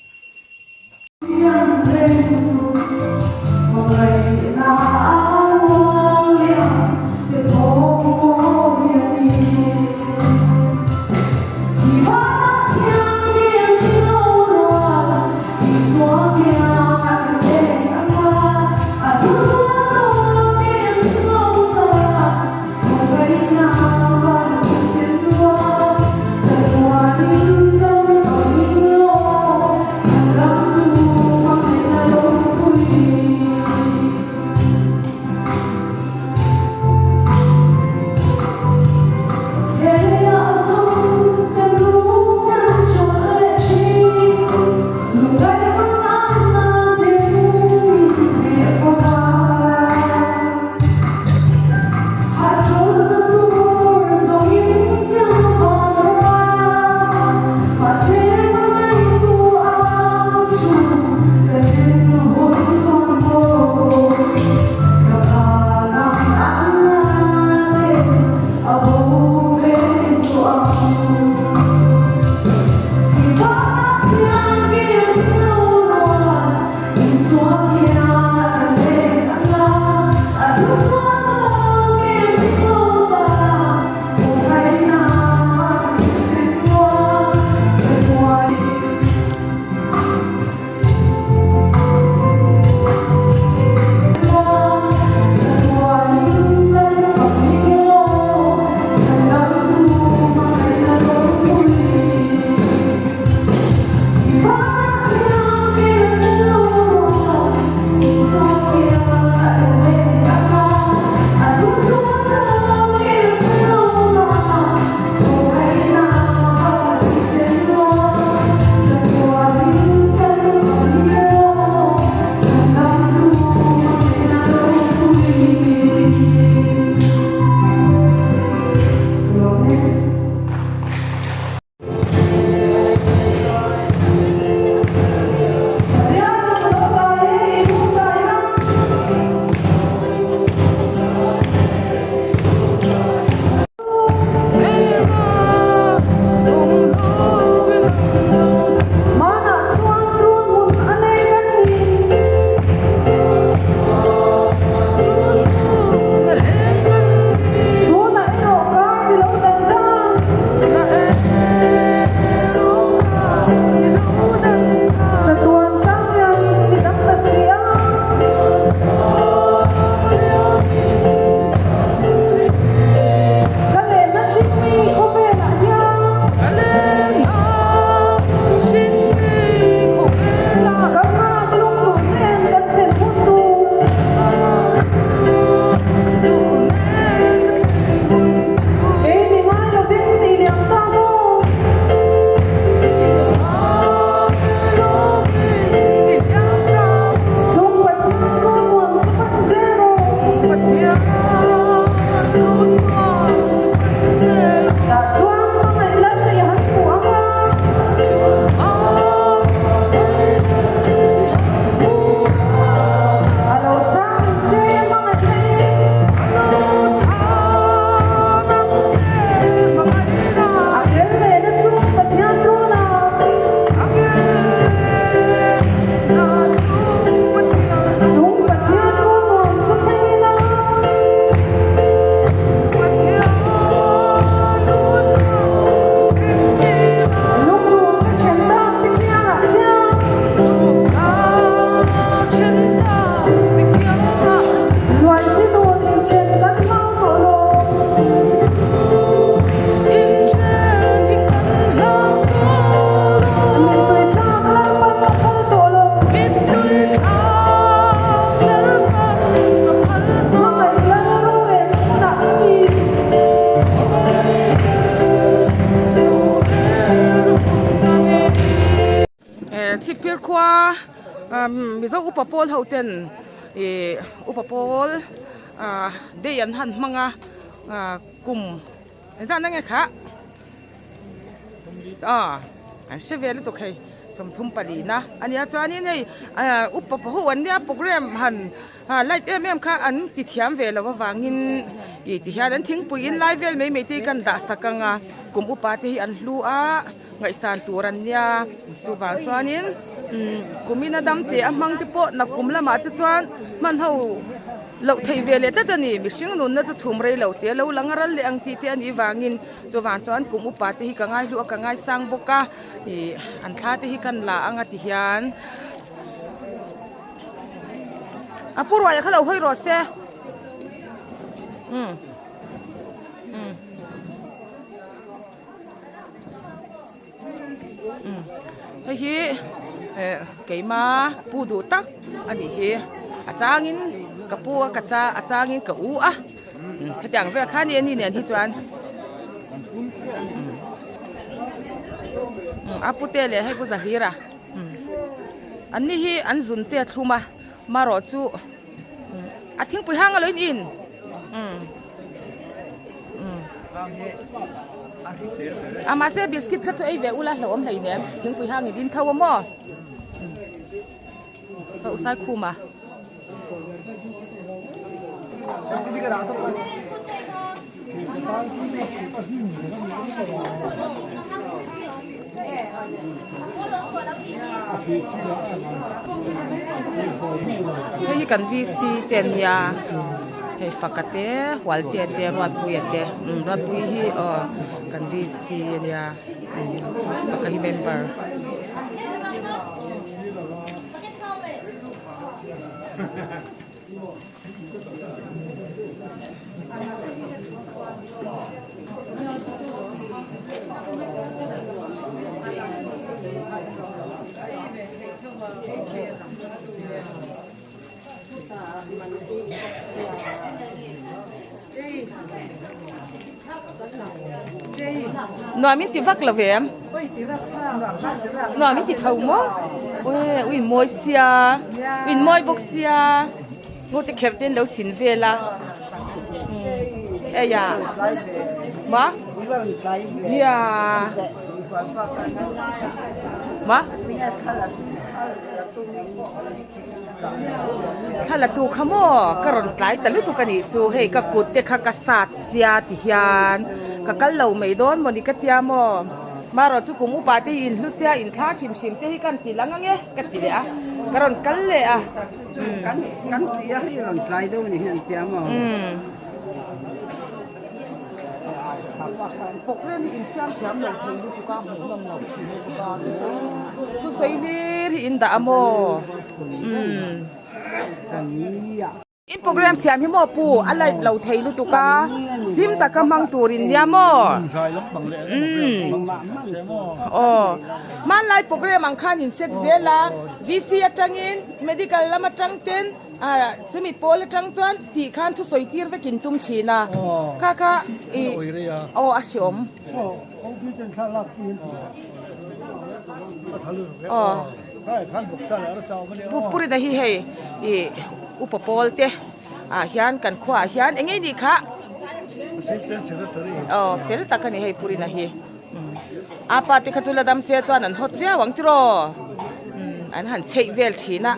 Chhipphir khua Mizo upa pawl ho ten ih upa pawl ah day an han hmang a ah kum engzah na nge khah ah an hre ve lutuk hei 34 na a nia chuanin hei ah upa ho an nia program han ah light em em kha an ti thiam ve lo avangin ih ti hian an thingpui in lai vel mai mai te hi kan dah sak ang a kum upa te hi an hlu a. Ngaihsan tur an nia, chuvang chuanin kumin a dam teh a hmang te pawh nakum lamah te chuan hman ho loh theih ve leh tlat a ni. Mihring nunna chu chhum rei lo te a lo lang a ral leh ang tih te a nih vangin chuvang chuan kum upa te hi ka ngaihluh a ka ngaisang bawk a, ih an thla te hi kan la ang a ti hian a pu ruaia kha lo hawi rawh se. Umm umm. Hei hi eh keima pu duh tak a nih hi a changin ka pu a ka cha a changin ka u a hetiang vel kha a ni ani nen hi chuan a pute leh hei pu Zahira an ni hi an zun te a thlum a marawh chu a thingpui hang a lo in in. A mahse biscuit kha chu ei ve ula hlauhawm hlei nem thingpui hang in in tho a maw Sosai khuma. Hei hi kan VC te an nia hei faka te hualte te ruatpuia te umm ruatpui hi aw kan VC a nia umm faka hi member. Nuam in ti vak lo ve em? Nuam in ti tho maw? Ui ui mawi sia, ui mawi bawk sia. Ngute kher te in lo sin vel a. Eia. Ma? Nia. Ma? Thla la tu kha maw ka rawn tlai ta lutuk a nih chu hei ka kut te kha ka sat sia ti hian ka kal lo mai dawn maw ni ka tia maw marawh chu kum upa te hi in hlu sia in thla hrim hrim te hi kan ti lang ang e ka ti leh a ka rawn kal leh a. Kan ti a hei rawn tlai deuh ni hian tia maw. Programme hi insiam thiam lo thei lutuk a hmuh nawm lo thin lutuk a thusawi hlir hi in dah a maw umm in programme siam hi maw pu a light lo thei lutuk a hlim taka hmang turin nia maw umm aw hmanlai programme ang khan in set zel a VC atangin medical lam atang ten. Ah chumi pawl atang chuan tih khan thusawi tir vek in tum thin a, kha kha i aw a hreawm. Aw Pu Purina hi hei i upa pawl te ah hian kan khua ah hian eng nge nih kha aw fel tak a ni hei Purina hi a pa te kha chu la dam se chuan an hawt viau ang tiraw an han chheih vel thin a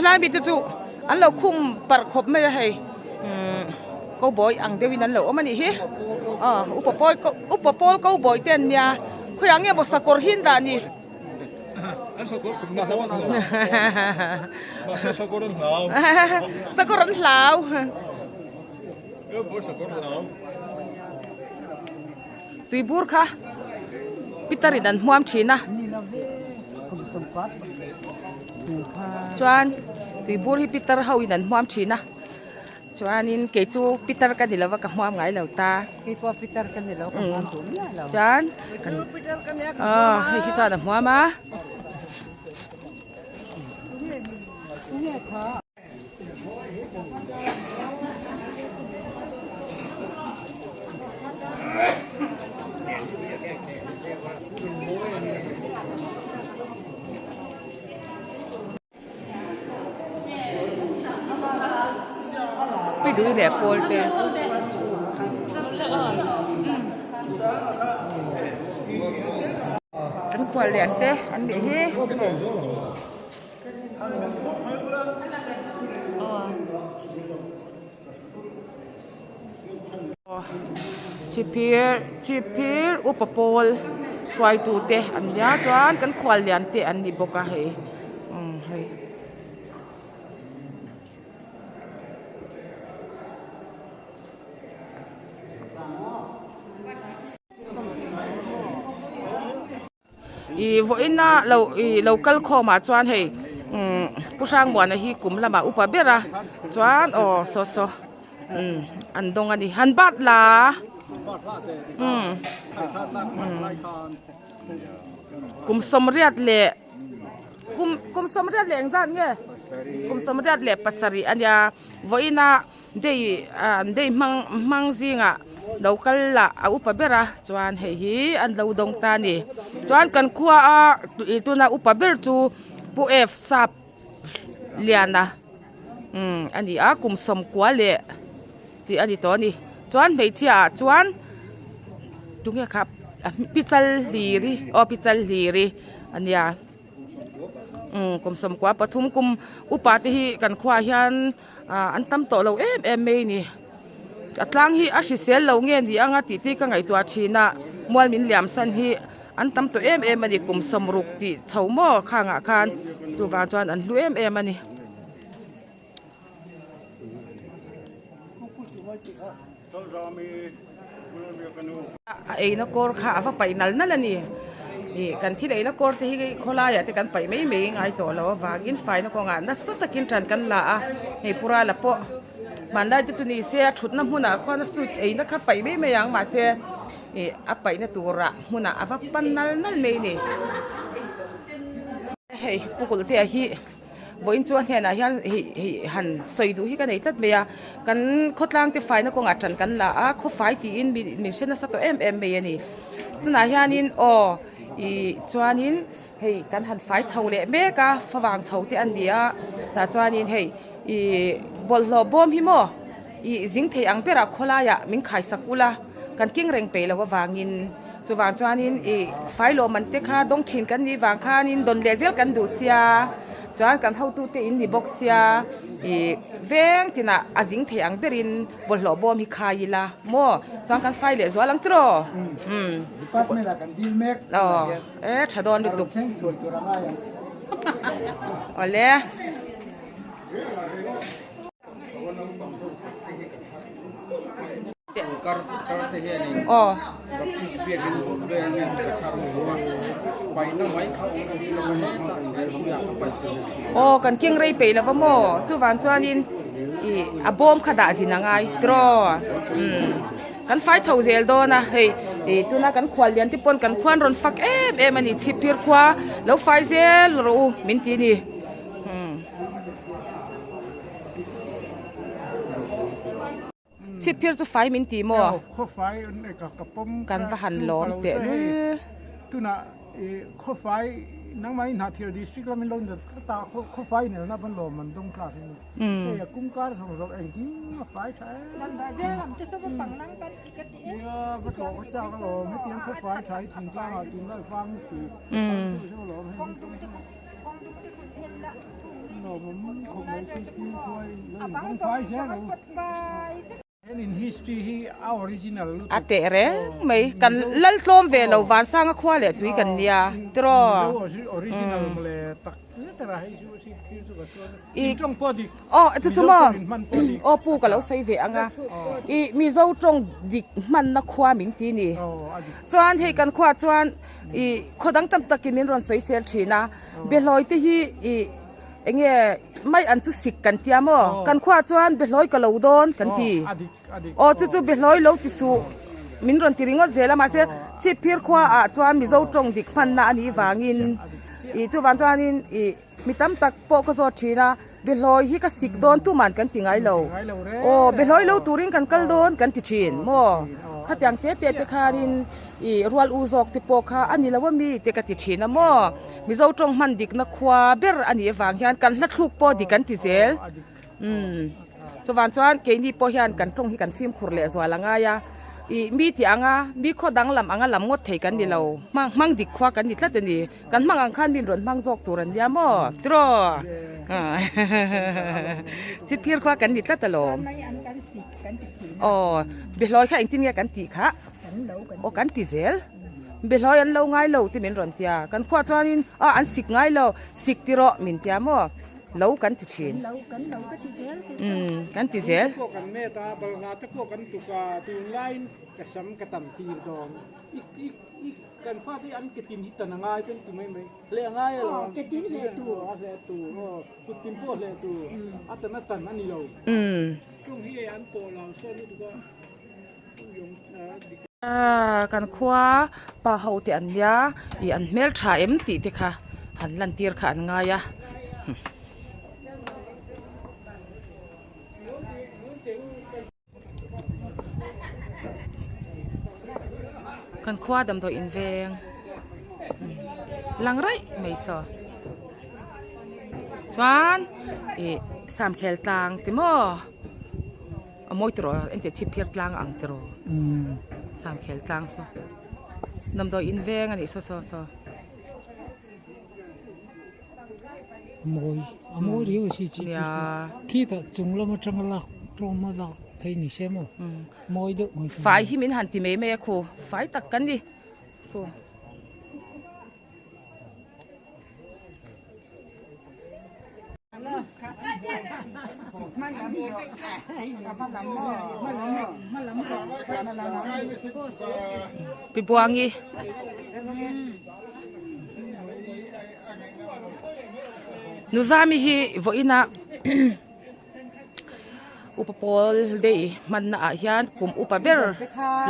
helai mi te chu an lo khum parh khawp mai a hei umm cowboy ang deuhin an lo awm a nih hi aw upa pawl upa pawl cowboy te an nia khawiah nge maw sakawr hi an dah ni sakawr an hlau Tuibur kha pitar in an hmuam thin a chuan tuibur hi pitar ho in an hmuam thin a chuanin kei chu pitar ka ni lova ka hmuam ngai lo ta chuan aw hei hi chuan a hmuam a. Pidui leh pawl te. Kan khual lian te an nih hi. Chhipphir chhipphir upa pawl hruaitu te an nia chuan kan khual lian te an ni bawk a hei umm hei. Ih vawiina lo ih lo kal khawmah chuan hei umm Pu Hrangmuana hi kum lamah upa ber a chuan aw saw saw umm an dawng a ni han bat la umm kum sawmriat leh kum kum sawmriat leh engzat nge kum sawmriat leh pasarih a nia vawiina. Dei an dei hmang hmang zingah lo kal lah a upa ber a chuan hei hi an lo dawng ta a ni chuan kan khua a ih tuna upa ber chu pu F sap liana umm a ni a kum sawmkua leh tih a ni tawh a ni chuan hmeichhia ah chuan tunge kha pi chal hliri aw pi chal hliri a nia. Umm kum sawmkua pathum kum upa te hi kan khuaah hian ah an tam tawh lo em em mai a ni a tlang hi a hrisel lo nge ni anga tih te ka ngaihtuah thin a mual min liam san hi an tam tawh em em a ni kum sawmruk tih chho maw khangah khan chuvang chuan an hlu em em a ni. A eina kawr kha a va paih nal nal a ni. Ih kan thil eina kawr te hi khawlaiah te kan paih mai mai ngai tawh lo avangin faina kawngah nasa takin tan kan la a, hei purala pawh hmanlai te chu ni se a thutna hmunah khuan a sweet eina kha paih mai mai ang mahse ih a paihna turah hmunah a va pan nal nal mai a ni. Hei Pu Kulhtea hi vawiin chu a hnenah hian hei hei han sawi duh hi ka nei tlat mai a, kan khawtlang te faina kawngah tan kan la a, khawfai tiin min hre nasa tawh em em mai a ni. Tunah hianin aw ih chuanin hei kan han fai chho leh mek a, favang chho te an ni a, tah chuanin hei ih bawlhhlawh bawm hi maw ih zing thei ang berah khawlaiah min khaisak ula kan keng reng peih loh avangin. Chuvang chuanin ih fai lawm an te kha dawng thin kan nih vang khanin dawn leh zel kan duh sia, chuan kan hotute in ni bawk sia ih veng tinah a zing thei ang berin bawlhhlawh bawm hi khai ila maw chuan kan fai leh zual ang tiraw umm. Department ah kan dil mek aw e tha dawn lutuk. Thleng thuai tur a ngai ang. Awle. Aw kan keng rei peih lova maw chuvang chuanin ih a bawm kha dah zin a ngai tiraw umm kan fai chho zel dawn a hei ih tuna kan khual lian te pawn kan khuan rawn fak em em a ni chhipphir khua lo fai zel rawh u min ti a ni umm. Chhipphir chu fai min ti maw? Kan va han lawm teh lul. A teh reng mai kan lal tlawm ve lo vansanga khua leh tui kan nia tiraw aw chu chu maw aw pu ka lo sawi ve ang a ih mizo tawng dik hmanna khua min ti ni chuan hei kan khuaah chuan ih khaw dang tam takin min rawn sawi sel thin a. Behlawi te hi ih enge mai an chu sik kan tia maw? Kan khuaah chuan behlawi ka lo dawn kan ti. Aw chu chu behlawi lo ti suh min rawn ti ringawt zel a mahse Chhipphir khuaah chuan Mizo tawng dik hmanna a nih vangin ih chuvang chuanin ih mi tam tak pawh ka zawt thin a behlawi hi ka sik dawn tuman kan ti ngai lo. Aw behlawi lo turin kan kal dawn kan ti thin maw? Khatiang te te te khanin Ih rual u zawk te pawh kha a ni lo a mi te ka ti thin a maw? Mizo tawng hman dikna khua ber a nih avang hian kan hla thluk pawh dik an ti zel. Umm chuvang chuan keini pawh hian kan tawng hi kan fimkhur leh zual a ngai a, ih mi tih anga mi khaw danglam anga lam ngawt thei kan ni lo, hmang hmang dik khua kan ni tlat a ni. Kan hmang ang khan min rawn hmang zawk tur an nia maw? Tiraw? Chhipphir khua kan ni tlat alawm. Aw Bihlawi kha engtin nge kan tih khah? Aw kan ti zel. Behlawi an lo ngai lo ti min rawn tia. Kan khuah chuanin a an sik ngai lo, sik ti rawh min tia maw? Lo kan ti thin. Umm kan ti zel. Umm. Kan khua pa ho te an nia ih an hmel tha em tih te kha han lan tir kha an ngai a. Kan khua damdawi in veng lang raih mai saw chuan ih samkhel tlang ti maw. A mawi tiraw engtiah chhip phiar tlang ang tiraw Sangkhel tlang saw damdawi in veng a nih saw saw saw. Mawi a mawi riau a si chhip Nia. Khitah chung lam atanga lak tlawm a lak theih ni se maw mawi deuh mai. Fai hi min han ti mai mai a khu fai tak kan ni khu. Pi Buangi. Nuzami hi vawiina upa pawl day hmanna ah hian kum upa ber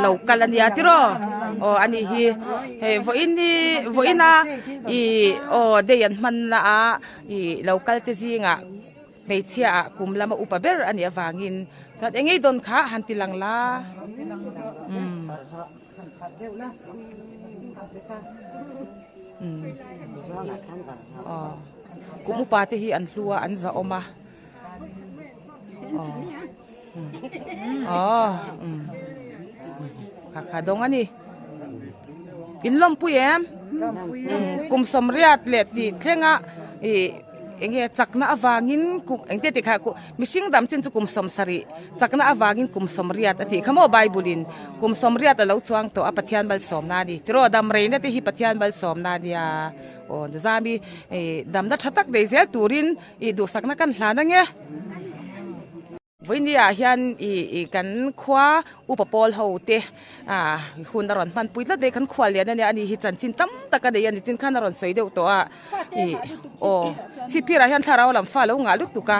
lo kal a nia tiraw aw ani hi hei vawiin hi vawiina ih aw day an hmanna ah ih lo kal te zingah hmeichhia ah kum lama upa ber a nih avangin chuan eng ngei dawn kha han ti lang la umm. Aw kum upa te hi an hlu a an zahawm a aw umm kha kha dawng a ni in lawmpui em kum sawmriat leh tih thlenga ih eng nge chakna avangin kum engte tih kha mihring dam chin chu kum sawmsarih chakna avangin kum sawmriat a tih kha maw bible in kum sawmriat a lo chuang tawh a Pathian malsawmna a ni tiraw dam reina te hi Pathian malsawmna a nia aw zami ih damna tha tak nei zel turin ih duhsakna kan hlan ange. Vawinia hian ih kan khua upa pawl ho te ah hun a rawn hman pui tlat mai kan khual lian a nia ani hi chanchin tam tak a nei a ni chin khan a rawn sawi deuh tawh a ih aw chhipphir ah hian thlarau lam fa a lo ngah lutuk a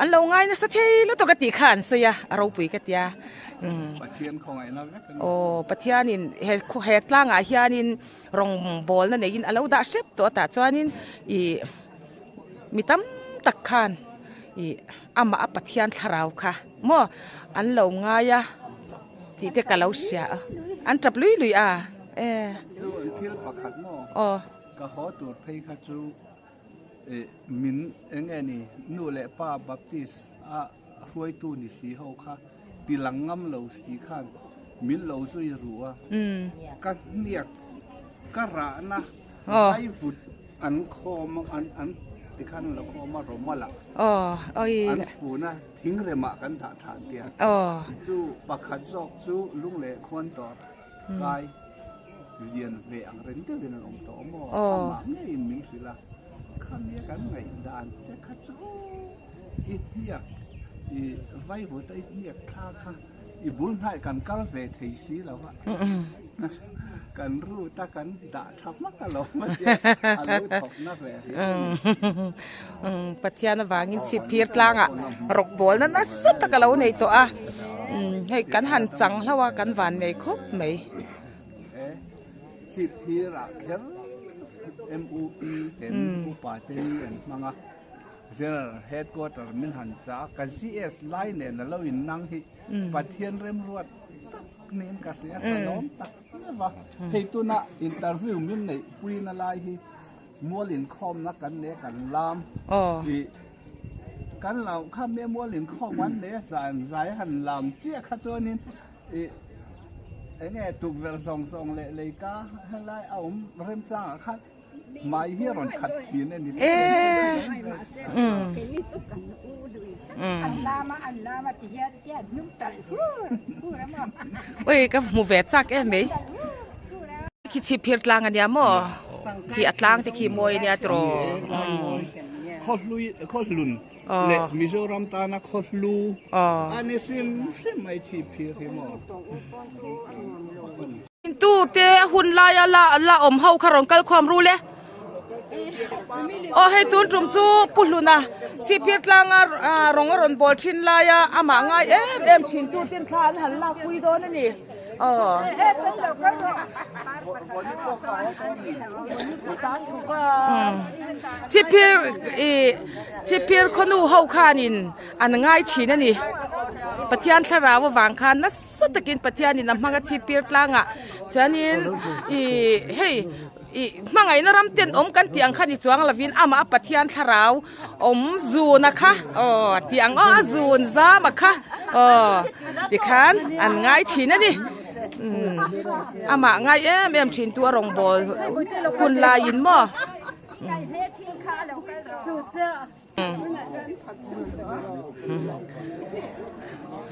an lo ngai nasa thei lutuk a tih kha an sawi a a ropui ka tia umm aw Pathianin he he tlangah hianin rawngbawlna neiin a lo dah hrep tawh a tah chuanin ih mi tam tak khan ih amah a Pathian thlarau kha maw an lo ngai a tih te ka lo hria a an tap lui lui a e chu an thil pakhat maw aw ka haw tur phei kha chu ih min eng nge ni nu leh pa baptist a hruaitu ni si ho kha ti lang ngam lo si khan min lo zui ru a ka hniak ka rahna vaivut an khawm an an tikhan an lo khawm a rawmal ah an fun a thingremah kan dah tha an tia chu pakhat zawk chu lung leh khuan tawr kai lian ve ang reng deuhin an awm tawh maw amah ngeiin min hrilh a khami kan ngaihdan che kha chu I hniak, i vaivut a i hniak thla kha i bul hnaih kan kal ve thei si lo a, kan route a kan dah tha hmak alawm a tia a lo thawk na ve riau a ni. Pathian avangin chhipphir tlangah rawk bawlna nasa tak a lo nei tawh a, hei kan han chang hlauh a kan van nei khawp mai. Chhipphir ah kher MUP ten upa te ni an hmang a. General Headquarter min han chah a, ka GS lai nen a lo in nang hi Pathian remruat tak niin ka hria, ka lawm tak hleuh a. Hei tuna interview min neih puina lai hi mual inkhawmna kan nei a, kan lam i kan lo kha me mual inkhawm an nei a, zan zai han lam chiah kha chuanin i enge tukverh zawng zawng leh leika helai a awm remchangah khan Mai hi a rawn khat thin a ni. Ui ka hmu ve chak em mai. Khi chhip phir tlang a nia maw? Khi a tlang te khi mawi a nia tiraw. Khawhlui khawhlun leh Mizoram tana khawhlu a ni hrim hrim mai chhip phir hi maw. Tute a hun laia la la awm ho kha rawn kal khawm ru le. Aw hei tun tum chu Pu Hluna Chhipphir tlanga rawng a rawn bawl thin laia amah ngai em em thin tu ten thla an han lak pui dawn a ni. Aw. Chhipphir ih Chhipphir khawnu ho khanin an ngai thin a ni. Pathian thlarau avang khan nasa. Nasa takin Pathianin a hmang a chhipir tlangah chuanin ih hei ih hmangaihna ram ten awm kan tih ang kha ni chuang lovin amah a Pathian thlarau awm zun a kha aw tih ang aw a zun zam a kha aw tikhan an ngai thin a ni umm amah ngai em em thin tu a rawngbâwl hun laiin maw.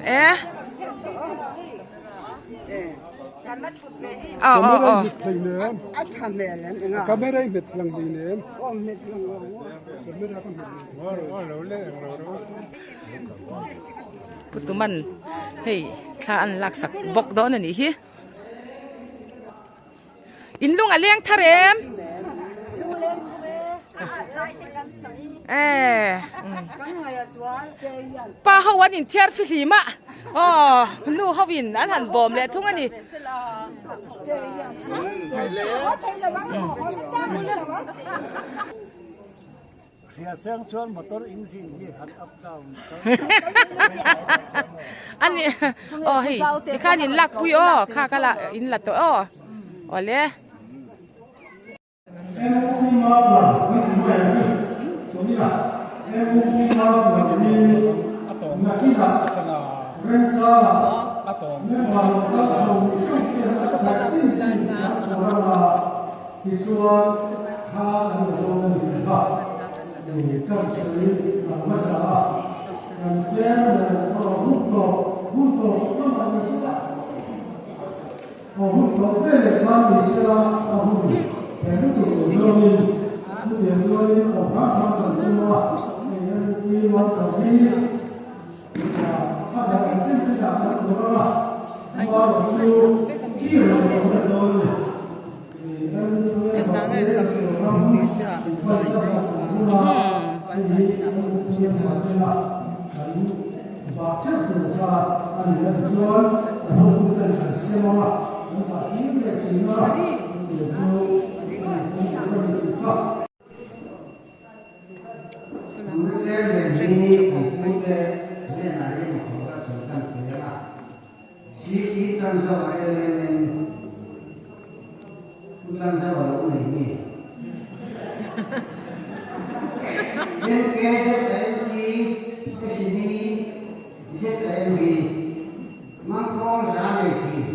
E Aw aw aw. Putuman hei thla an laksak bawk dawn a nih hi. In lung a leng thar em? Eh. Pa ho an inthiar fihlim a. Aw, nu ho in an han bawm leh thung a ni. Ani aw hei tikhan in lak pui aw kha ka la in la tawh aw awle. MOP Mafla kan ti mai ang chu. Tunina MOP Mafla hi nakinah remchangah member lo kal zawng zawng te an tlaih chin chin kan tur anga tichuan kha kan la dawn a ni tih kha kan sawi kan hmasa a. Kan chairman erawh hun tawp hun tawp lamah ni sela. Aw hun tawh ve leh khan ni sela a hun he lutuk lo zawngin chutiang chuanin aw hram hram kan tum a, hei MUP Worker hi a dah ang chin chin ah kan tur ang a, amaherawh chu kir lo kan la dawn a ni. MUP member te ram inhmaisa kan awm hun a, hei hi MUP member tena kan Vah theuh tur kha a ni a tichuan a hnawhtu ten an sem ang a, an dah kim leh thin a, chutiang chu a ni pawm tur a ni tih kha. Tuna chairman hi an pute hnenah hian khawh a sawi tan tel a, CE Tanzau a LMN Pu Tanzau a lo nei mi? MKZMT SD ZMB Mangkhawng za nei thin,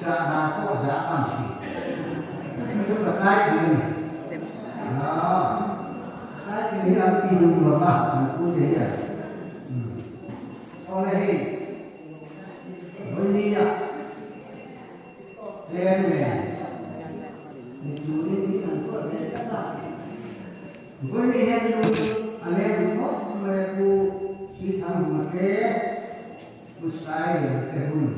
sahdah pawh za am thin. Chu ka tlai thin a ni. Aa, tlai thin hi an ti duh lo va, an pute hian. Awle hei, vawinia. Chairman, ni turin hi kan ruat ve tlat a. Vawiin hian lung a leng duh khawp mai a Pu Sithang Hmate, Pu Sailian te hun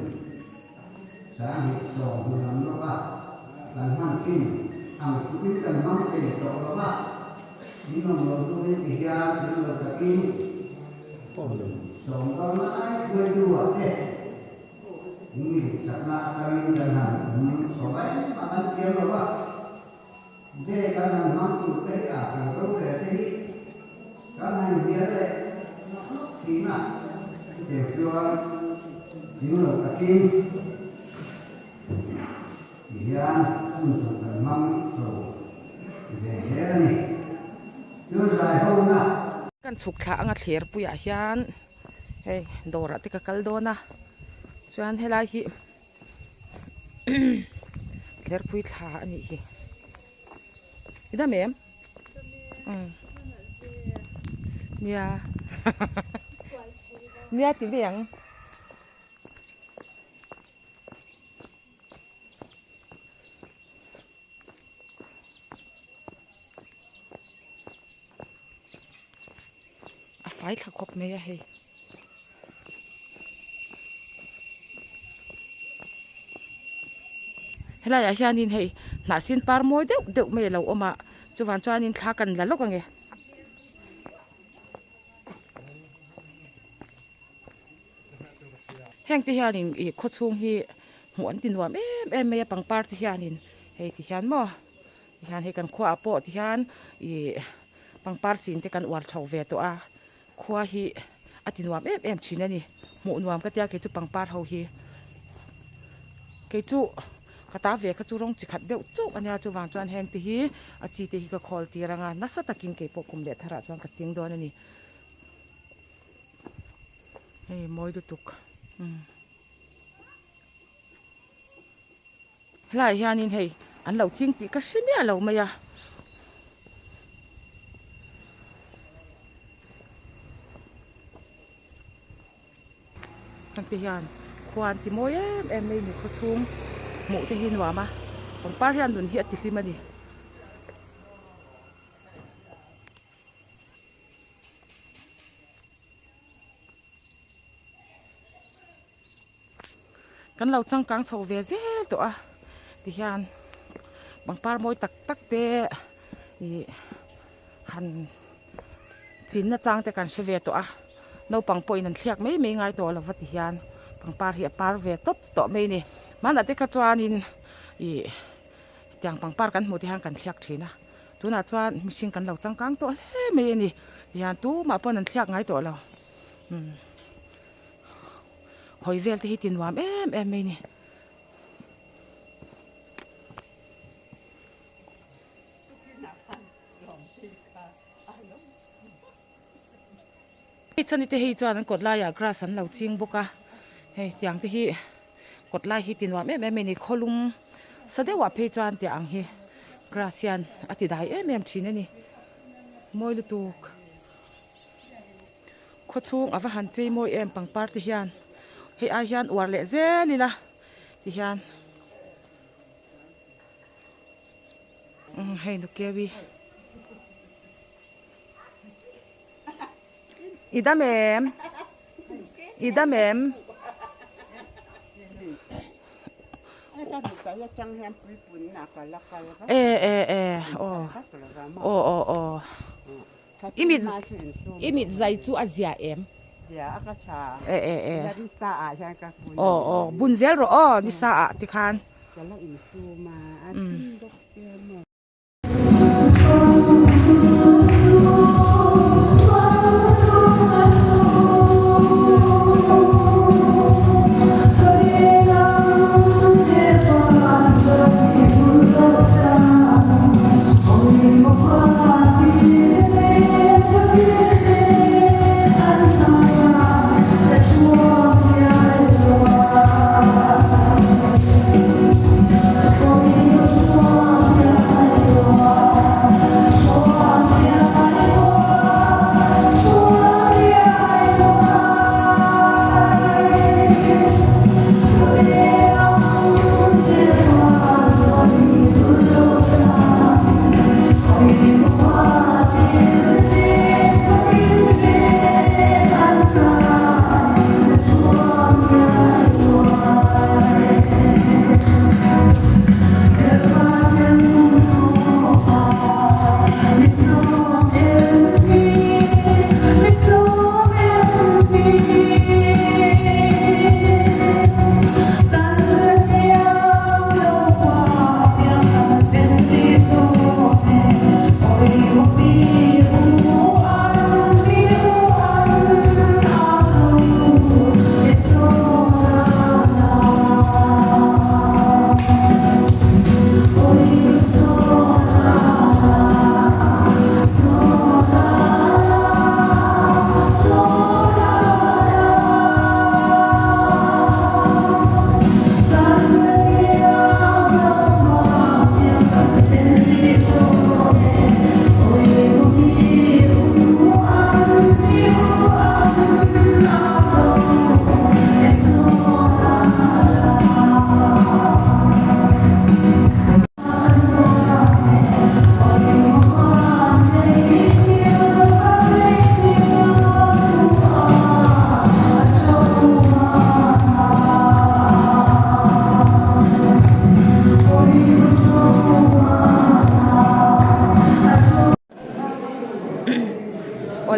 Sanghnih sawm hun lam lawk a kan hman thin ang tukin kan hmang thei tawh lo va, min awm lo turin ti hian min lo takin sawm dawn lai hruaitu ah te Mi duhsakna atangin kan han hmang chho em a, kan thiam lo a. De kan han hmang tur te hi a kan rorel te hi kan han hnial leh nawk nawk thin a. Chutiang chuan ding lo takin ti hian hun chho kan hmang chho ve hle a ni. Chu zai hona. Kan chhuk thla anga thler puiah hian. Hei dawrah te ka kal dawn a chuan helai hi thlerpui thla a nih hi i dam em umm nia nia ti ve ang. A fai thla khawp mai a hei. Helai ah hianin hei hnah sin par mawi deuh deuh mai a lo awm a chuvang chuanin thla kan la lawk ange. Heng te hianin ih khaw chhung hi hmuh an ti nuam em em mai a pangpar te hianin hei ti hian maw ti hian hei kan khuaah pawh ti hian ih pangpar chin te kan uar chho ve tawh a khua hi a ti nuam em em thin a ni hmuh nuam ka tia kei chu pangpar ho hi kei chu ka ta ve kha chu rawng chi khat deuh chauh a nia chuvang chuan heng te hi a chi te hi ka khawl tir ang a nasa takin kei pawh kum leh tharah chuan ka ching dawn a ni. Hei mawi lutuk umm helaiah hianin hei an lo ching tih ka hre miah lo mai a. Hengte hian khua an ti mawi em em mai ni khaw chhung hmuh te hi nuam a pangpar hian nun hi a ti hlim a ni. Kan lo changkang chho ve zel tawh a tihian pangpar mawi tak tak te ih. Han chinna chang te kan hre ve tawh a, naupang pawhin an thliak mai mai ngai tawh lo va ti hian pangpar hi a par ve tawp tawh mai a ni. Hmanah te kha chuanin ih tiang pangpar kan hmuh te hian kan thliak thin a, tunah chuan mihring kan lo changkang tawh hle mai a ni. Tihian tumah pawn an thliak ngai tawh lo. Umm hawi vel te hi ti nuam em em mai a ni. Hei chani te hei chuan an kawt laiah grass an lo ching bawk a, hei tiang te hi kawt lai hi ti nuam em em a ni, khawlum sa deuhah phei chuan tiang ang hi grass hian a ti dai em em thin a ni, mawi lutuk. Khawchhung a va han chei mawi em pangpar te hian hei ai hian uar leh zel ila ti hian. Umm hei nukewi i dam em i dam em e e e aw aw aw aw i mit i mit zai chu a zia em e e e aw aw bun zel rawh aw nisa ah tikhan.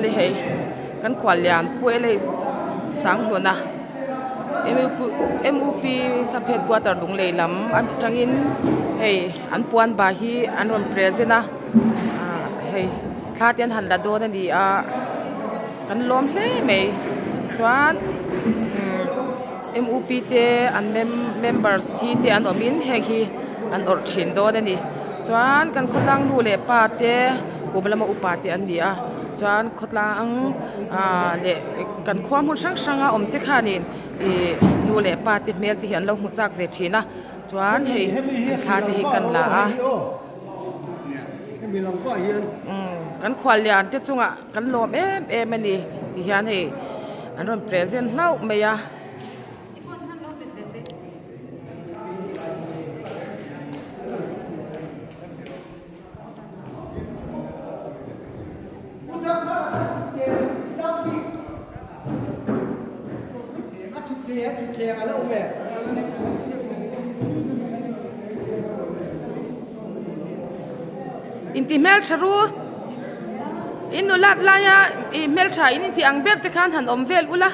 Awle hei kan khuallian Pu Elei Sanghluna MUP sub headquarter Lunglei lam atangin hei an puan bah hi an rawn present a ah hei thla te an han la dawn a ni a kan lawm hle mai chuan umm MUP te an members thi te an awmin heng hi an awrh thin dawn a ni chuan kan khawtlang nu leh pa te kum lama upa te an ni a chuan khawtlang ah leh kan khua hmun hrang hrang a awm te khanin ih nu leh pa te hmel te hi an lo hmu chak ve thin a chuan hei thla te hi kan la a umm kan khuallian te chungah kan lawm em em a ni ti hian hei an rawn present hlauh mai a. Inti hmel tha ru. In nulat laia i hmeltha in intih ang ber te khan han awm vel ula.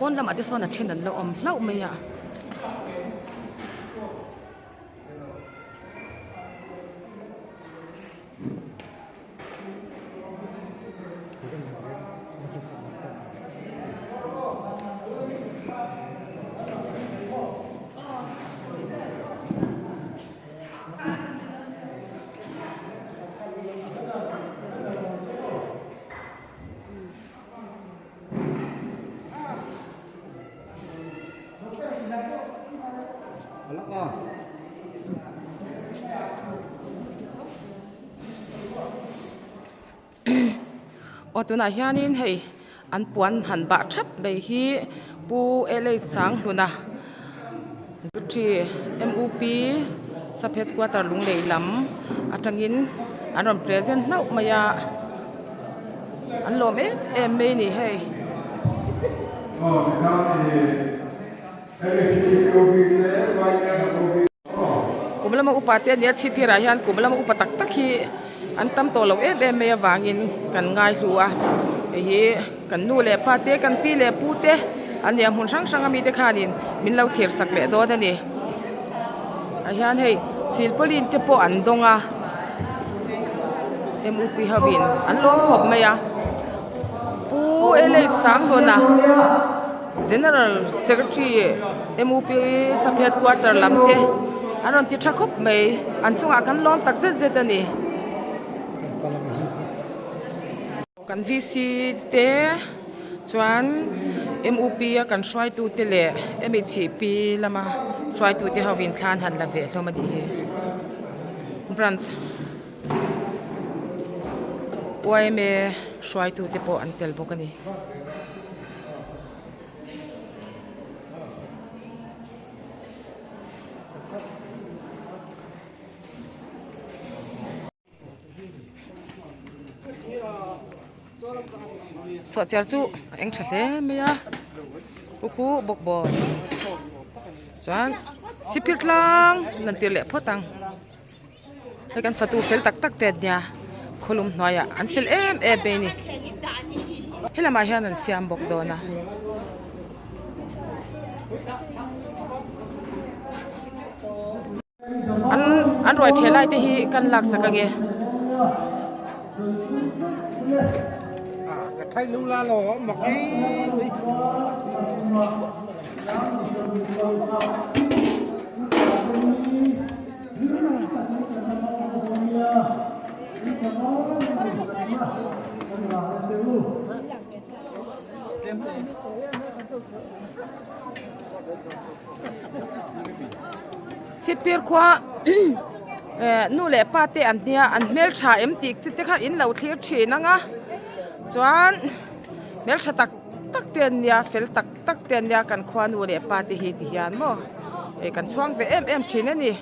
Pawn lamah te sawn a then an la awm hlauh mai a. Aw tunah hianin hei an puan han bah thap mai hi Pu L H Sanghluna MUP sub headquarter Lunglei lam atangin an rawn present hlauh mai a an lawm em em mai a ni hei. Kum lama upa te ania chhipphirah hian kum lama upa tak tak hi an tam tawh lo em em mai avangin kan ngai hlu a hei hi kan nu leh pa te kan pi leh pu te an nia hmun hrang hrang ami te khanin min lo thlir sak leh dawn a ni ah hian hei silpauline te pawh an dawng a M U P hovin an lawm khawp mai a pu L H Sanghluna. General Secretary MUP sub headquarter lam te an rawn ti tha khawp mai an chungah kan lawm tak zet zet a ni. Kan VC te chuan MUP a kan hruaitu te leh MHP lama hruaitu te hovin thlan han la ve hlawm a nih hi. Branch yma hruaitu te pawh an tel bawk a ni. Sawhchiar chu a eng tha hle mai a kuku bawkbawn chuan chhipphir tlang lan tir leh phawt ang. Hei kan fatu fel tak tak te an nia khawlum hnuaiah an fel em em mai a ni helamah hian an siam bawk dawn a. An an ruai theh lai te hi kan lak sak ange. Chhipphir khua nu leh pa te an nia an hmeltha em tih te kha in lo thlir thin ang a chuan hmeltha tak tak te an nia fel tak tak te an nia kan khua nu leh pa te hi ti hian maw hei kan chhuang ve em em thin a ni.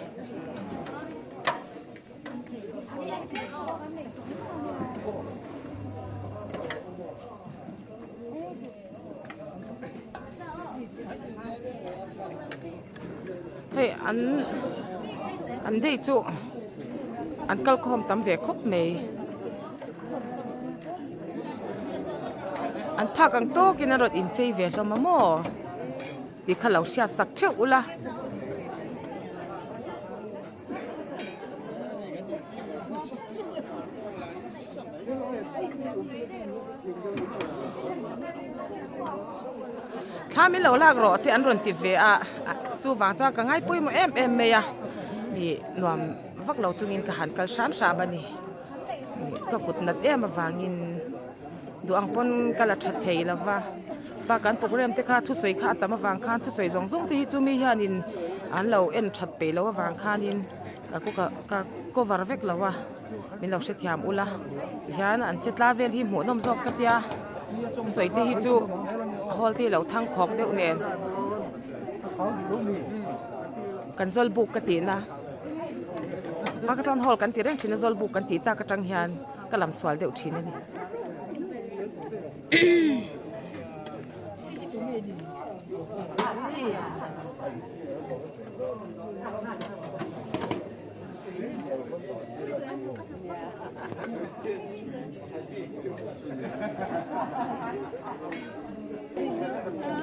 Hei an an dei chu an kal khawm tam ve khawp mai an phak ang tawkin an rawn inchei ve hlawm a maw tih kha lo hriat sak theuh ula. Thla min lo lak rawh te an rawn ti ve a chuvang chuan ka ngai pawimawh em em mai a ih nuam vak lo chungin ka han kal hram hram a ni ka kut nat em avangin duh ang pawn ka la tha thei lo va. Pa kan program te kha thusawi kha a tam avang khan thusawi zawng zawng te hi chu mi hianin an lo en that peih loh avang khanin ka ka ka cover vek lo a min lo hrethiam ula tihian an che tla vel hi hmuhnawm zawk ka tia thusawi te hi chu hall te hi lo thang khawk deuh nen. Kan zawlbuk ka tihna hma kha chuan hall kan ti reng thin a zawlbuk kan tih tak atang hian ka lam sual deuh thin a ni.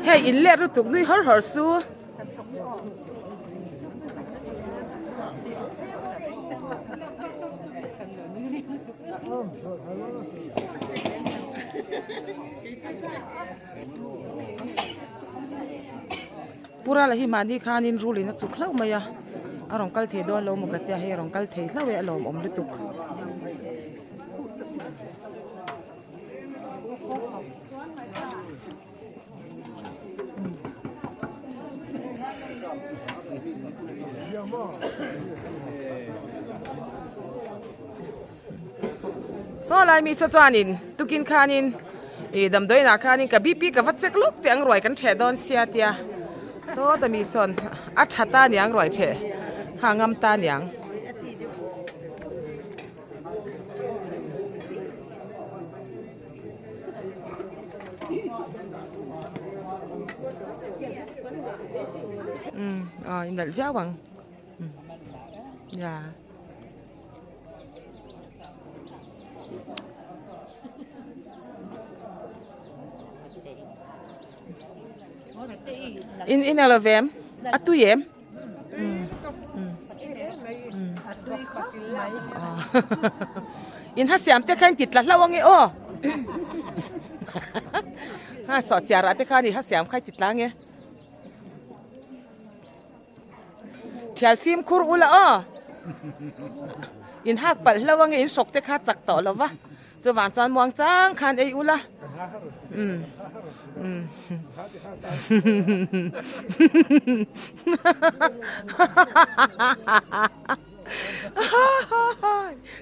Hei in let lutuk nui hawr hawr su. Pura la hi mahni khanin rul in a chuk hlauh mai a, a rawn kal thei dawn lo maw ka tia hei a rawn kal thei hlauh e a lawmawm lutuk. Saw lai mi saw chuanin tukin khanin ih damdawiinah khanin ka BP ka va check lawk teh ang ruai kan ṭheh dawn sia tia sawta mi sawn a ṭha ta niang ruai ṭheh kha a ngam ta niang. Umm aw inalh viau ang ya. In in alo ve em? A tui em? In ha siam te kha in ti tla hlauh ange aw. Ha sawh chiar ah te khan i ha siam kha i ti tla ange. Thial fimkhur ula aw. In hak palh hlauh ange in hrawk te kha chak tawh lo va. Chuvang chuan muang chang khan ei ula. Umm. Umm.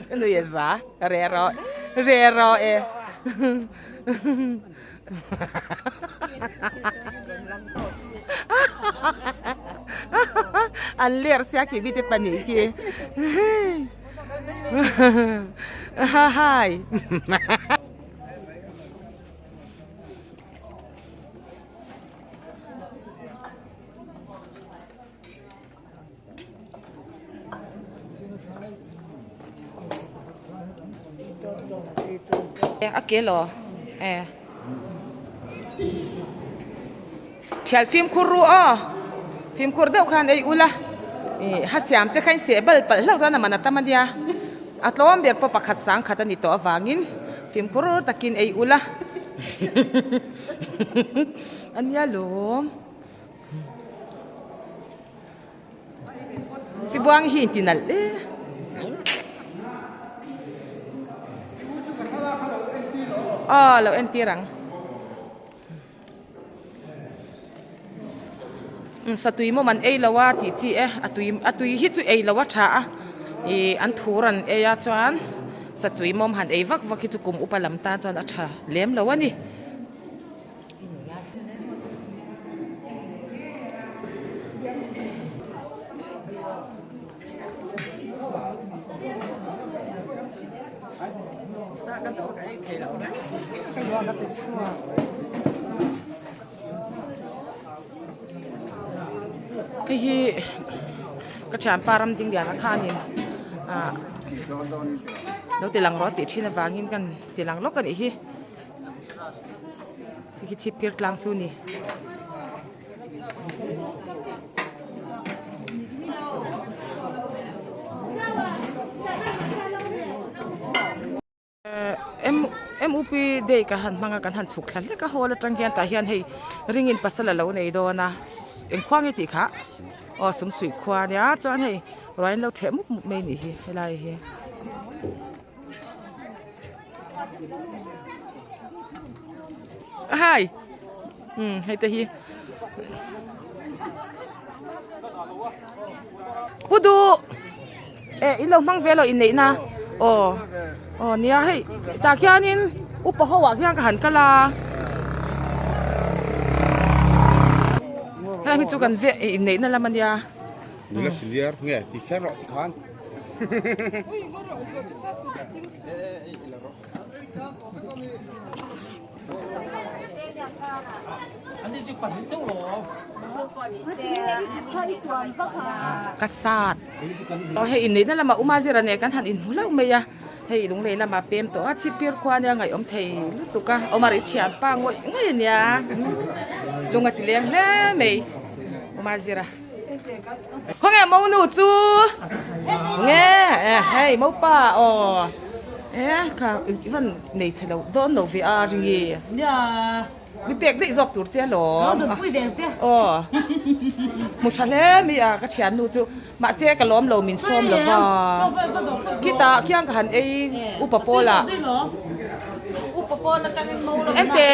Ka nui a za. Re rawh. Re rawh e. An ler sia khi mite pahnih khi hai A ke law e Thial fimkhur ru aw fimkhur deuh khan ei ula ih ha siam te kha in seh bal palh hlauh chuan a man a tam ania a tlawm ber pawh pakhat sang khat a ni tawh avangin fimkhur takin ei ula ania lawm. Pi Buangi hi inti nalh e. Aw lo entir ang. Satui maw man ei lo a tih chi e a tui a tui hi chu ei lo a tha a ih an thur an ei a chuan satui mawm han ei vak vak hi chu kum upa lam tan chuan a tha lem lo a ni. Hei hi ka thianpa ram ding lian a khanin ah lo ti lang rawh tih thin avangin kan ti lang lawk a nih hi. Hei hi chhip phir tlang chu a ni. MUP day ka han hmang a kan han chhuk thla hlek a hall atang hian tah hian hei ringin pasal a lo nei dawn a engkhua nge tih kha aw sumsuih khua a nia chuan hei ruai an lo theh mup mup mai a nih hi helai hi. Hai um hei te hi pu duh e in lo hmang ve lo inneih na aw aw nia hei tah khianin upa ho ah khian ka han kal a. Helai hi chu kan ve inneihna lam a nia. Nula senior nge ti kher rawh ti khan. Ka sat. Aw hei inneihna lamah Uma Zira nen kan han inhmu hlauh mai a, hei lunglei lamah pem tawh a, chhipphir khua nia ngaihawm thei lutuk a, Omar i thianpa ngawih ngawih a nia, lung a ti leng hle mai Uma Zira. Khawnge monu chu? Nge hei mopa aw e kha i van nei chhe lo dawn lo ve a ringi. Mi pek daih zawk tur che alawm. Aw. Hmu tha hle mai a ka thiannu chu. Mahse ka lawm lo min sawm lo va. Khitah khian ka han ei upa pawlah. Ente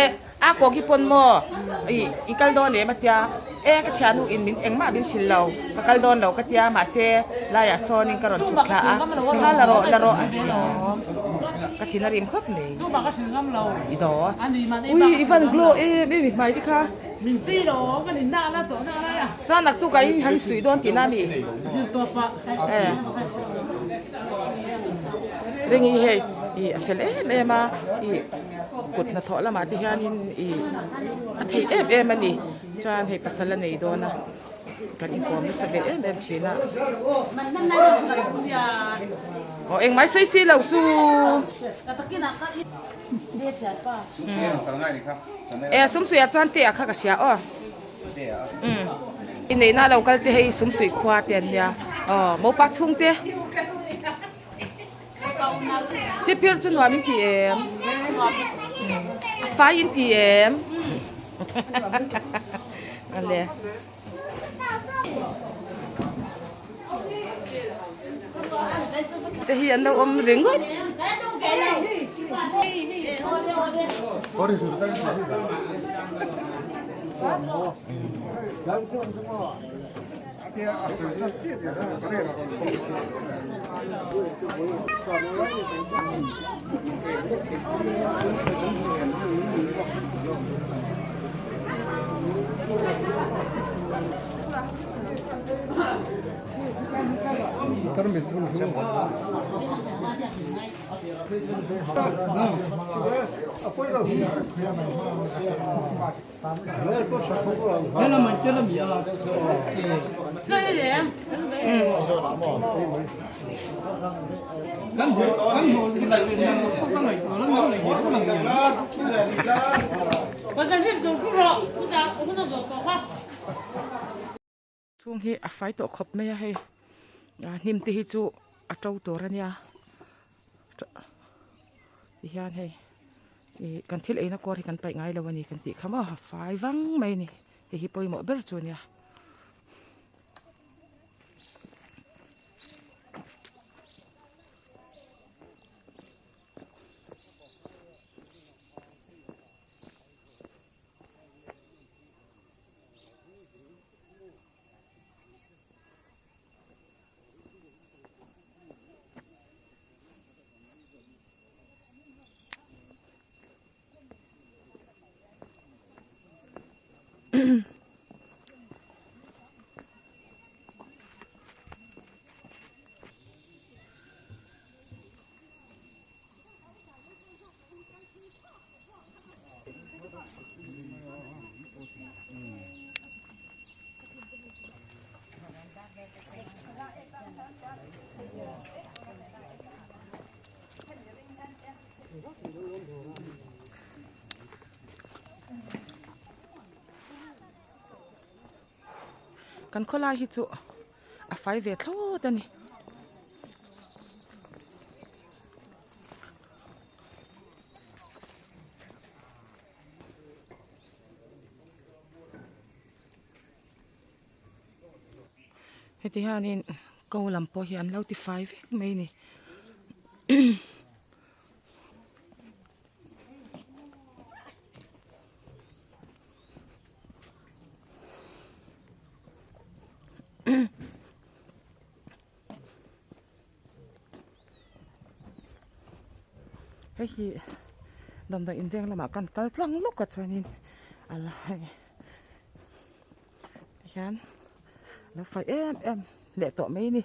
a kawk hi pawn maw i i kal dawn em a tia. E ka thiannu in min engmah min hrilh lo. Ka kal dawn lo ka tia mahse laiah sawnin ka rawn chhuk thla a. Kha la rawh la rawh a ti alawm. Ka thin a rim khawp mai. I do. Ui i van glow em em i hmai te kha. Chuan naktuk ah in han suih dawn tihna a mi? E. Ringi hei i a fel em em a i kut hnathawh lamah te hianin i a thei em em a ni. Chuan hei pasal a nei dawn a. Kan inkawm nasa ve em em thin a. Aw engmai sawi si lo chu. E sumsuih ah chuan te ah kha ka hria aw. Umm inneihna lo kal te hei sumsuih khua te an nia aw mopa chhung te. Chhipphir chu nuam in ti em? A fai in ti em? Ale. Te hi an lo awm ringawt. Chhung hi a fai tawh khawp mai a hei hnim te hi chu a to tur a nia tihian hei. Ih kan thil eina kawr hi kan paih ngai lo a ni kan tih kha maw fai vang mai a ni hei hi pawimawh ber chu a nia. Kan khawlai hi chu a fai ve thlawt a ni. Heti hianin ko lam pawh hi an lo ti fai vek mai a ni. Hei hi damdawi inveng lamah kan kal tlang lawk a chuanin a la hei. Hian lo fai em em leh tawh mai a ni.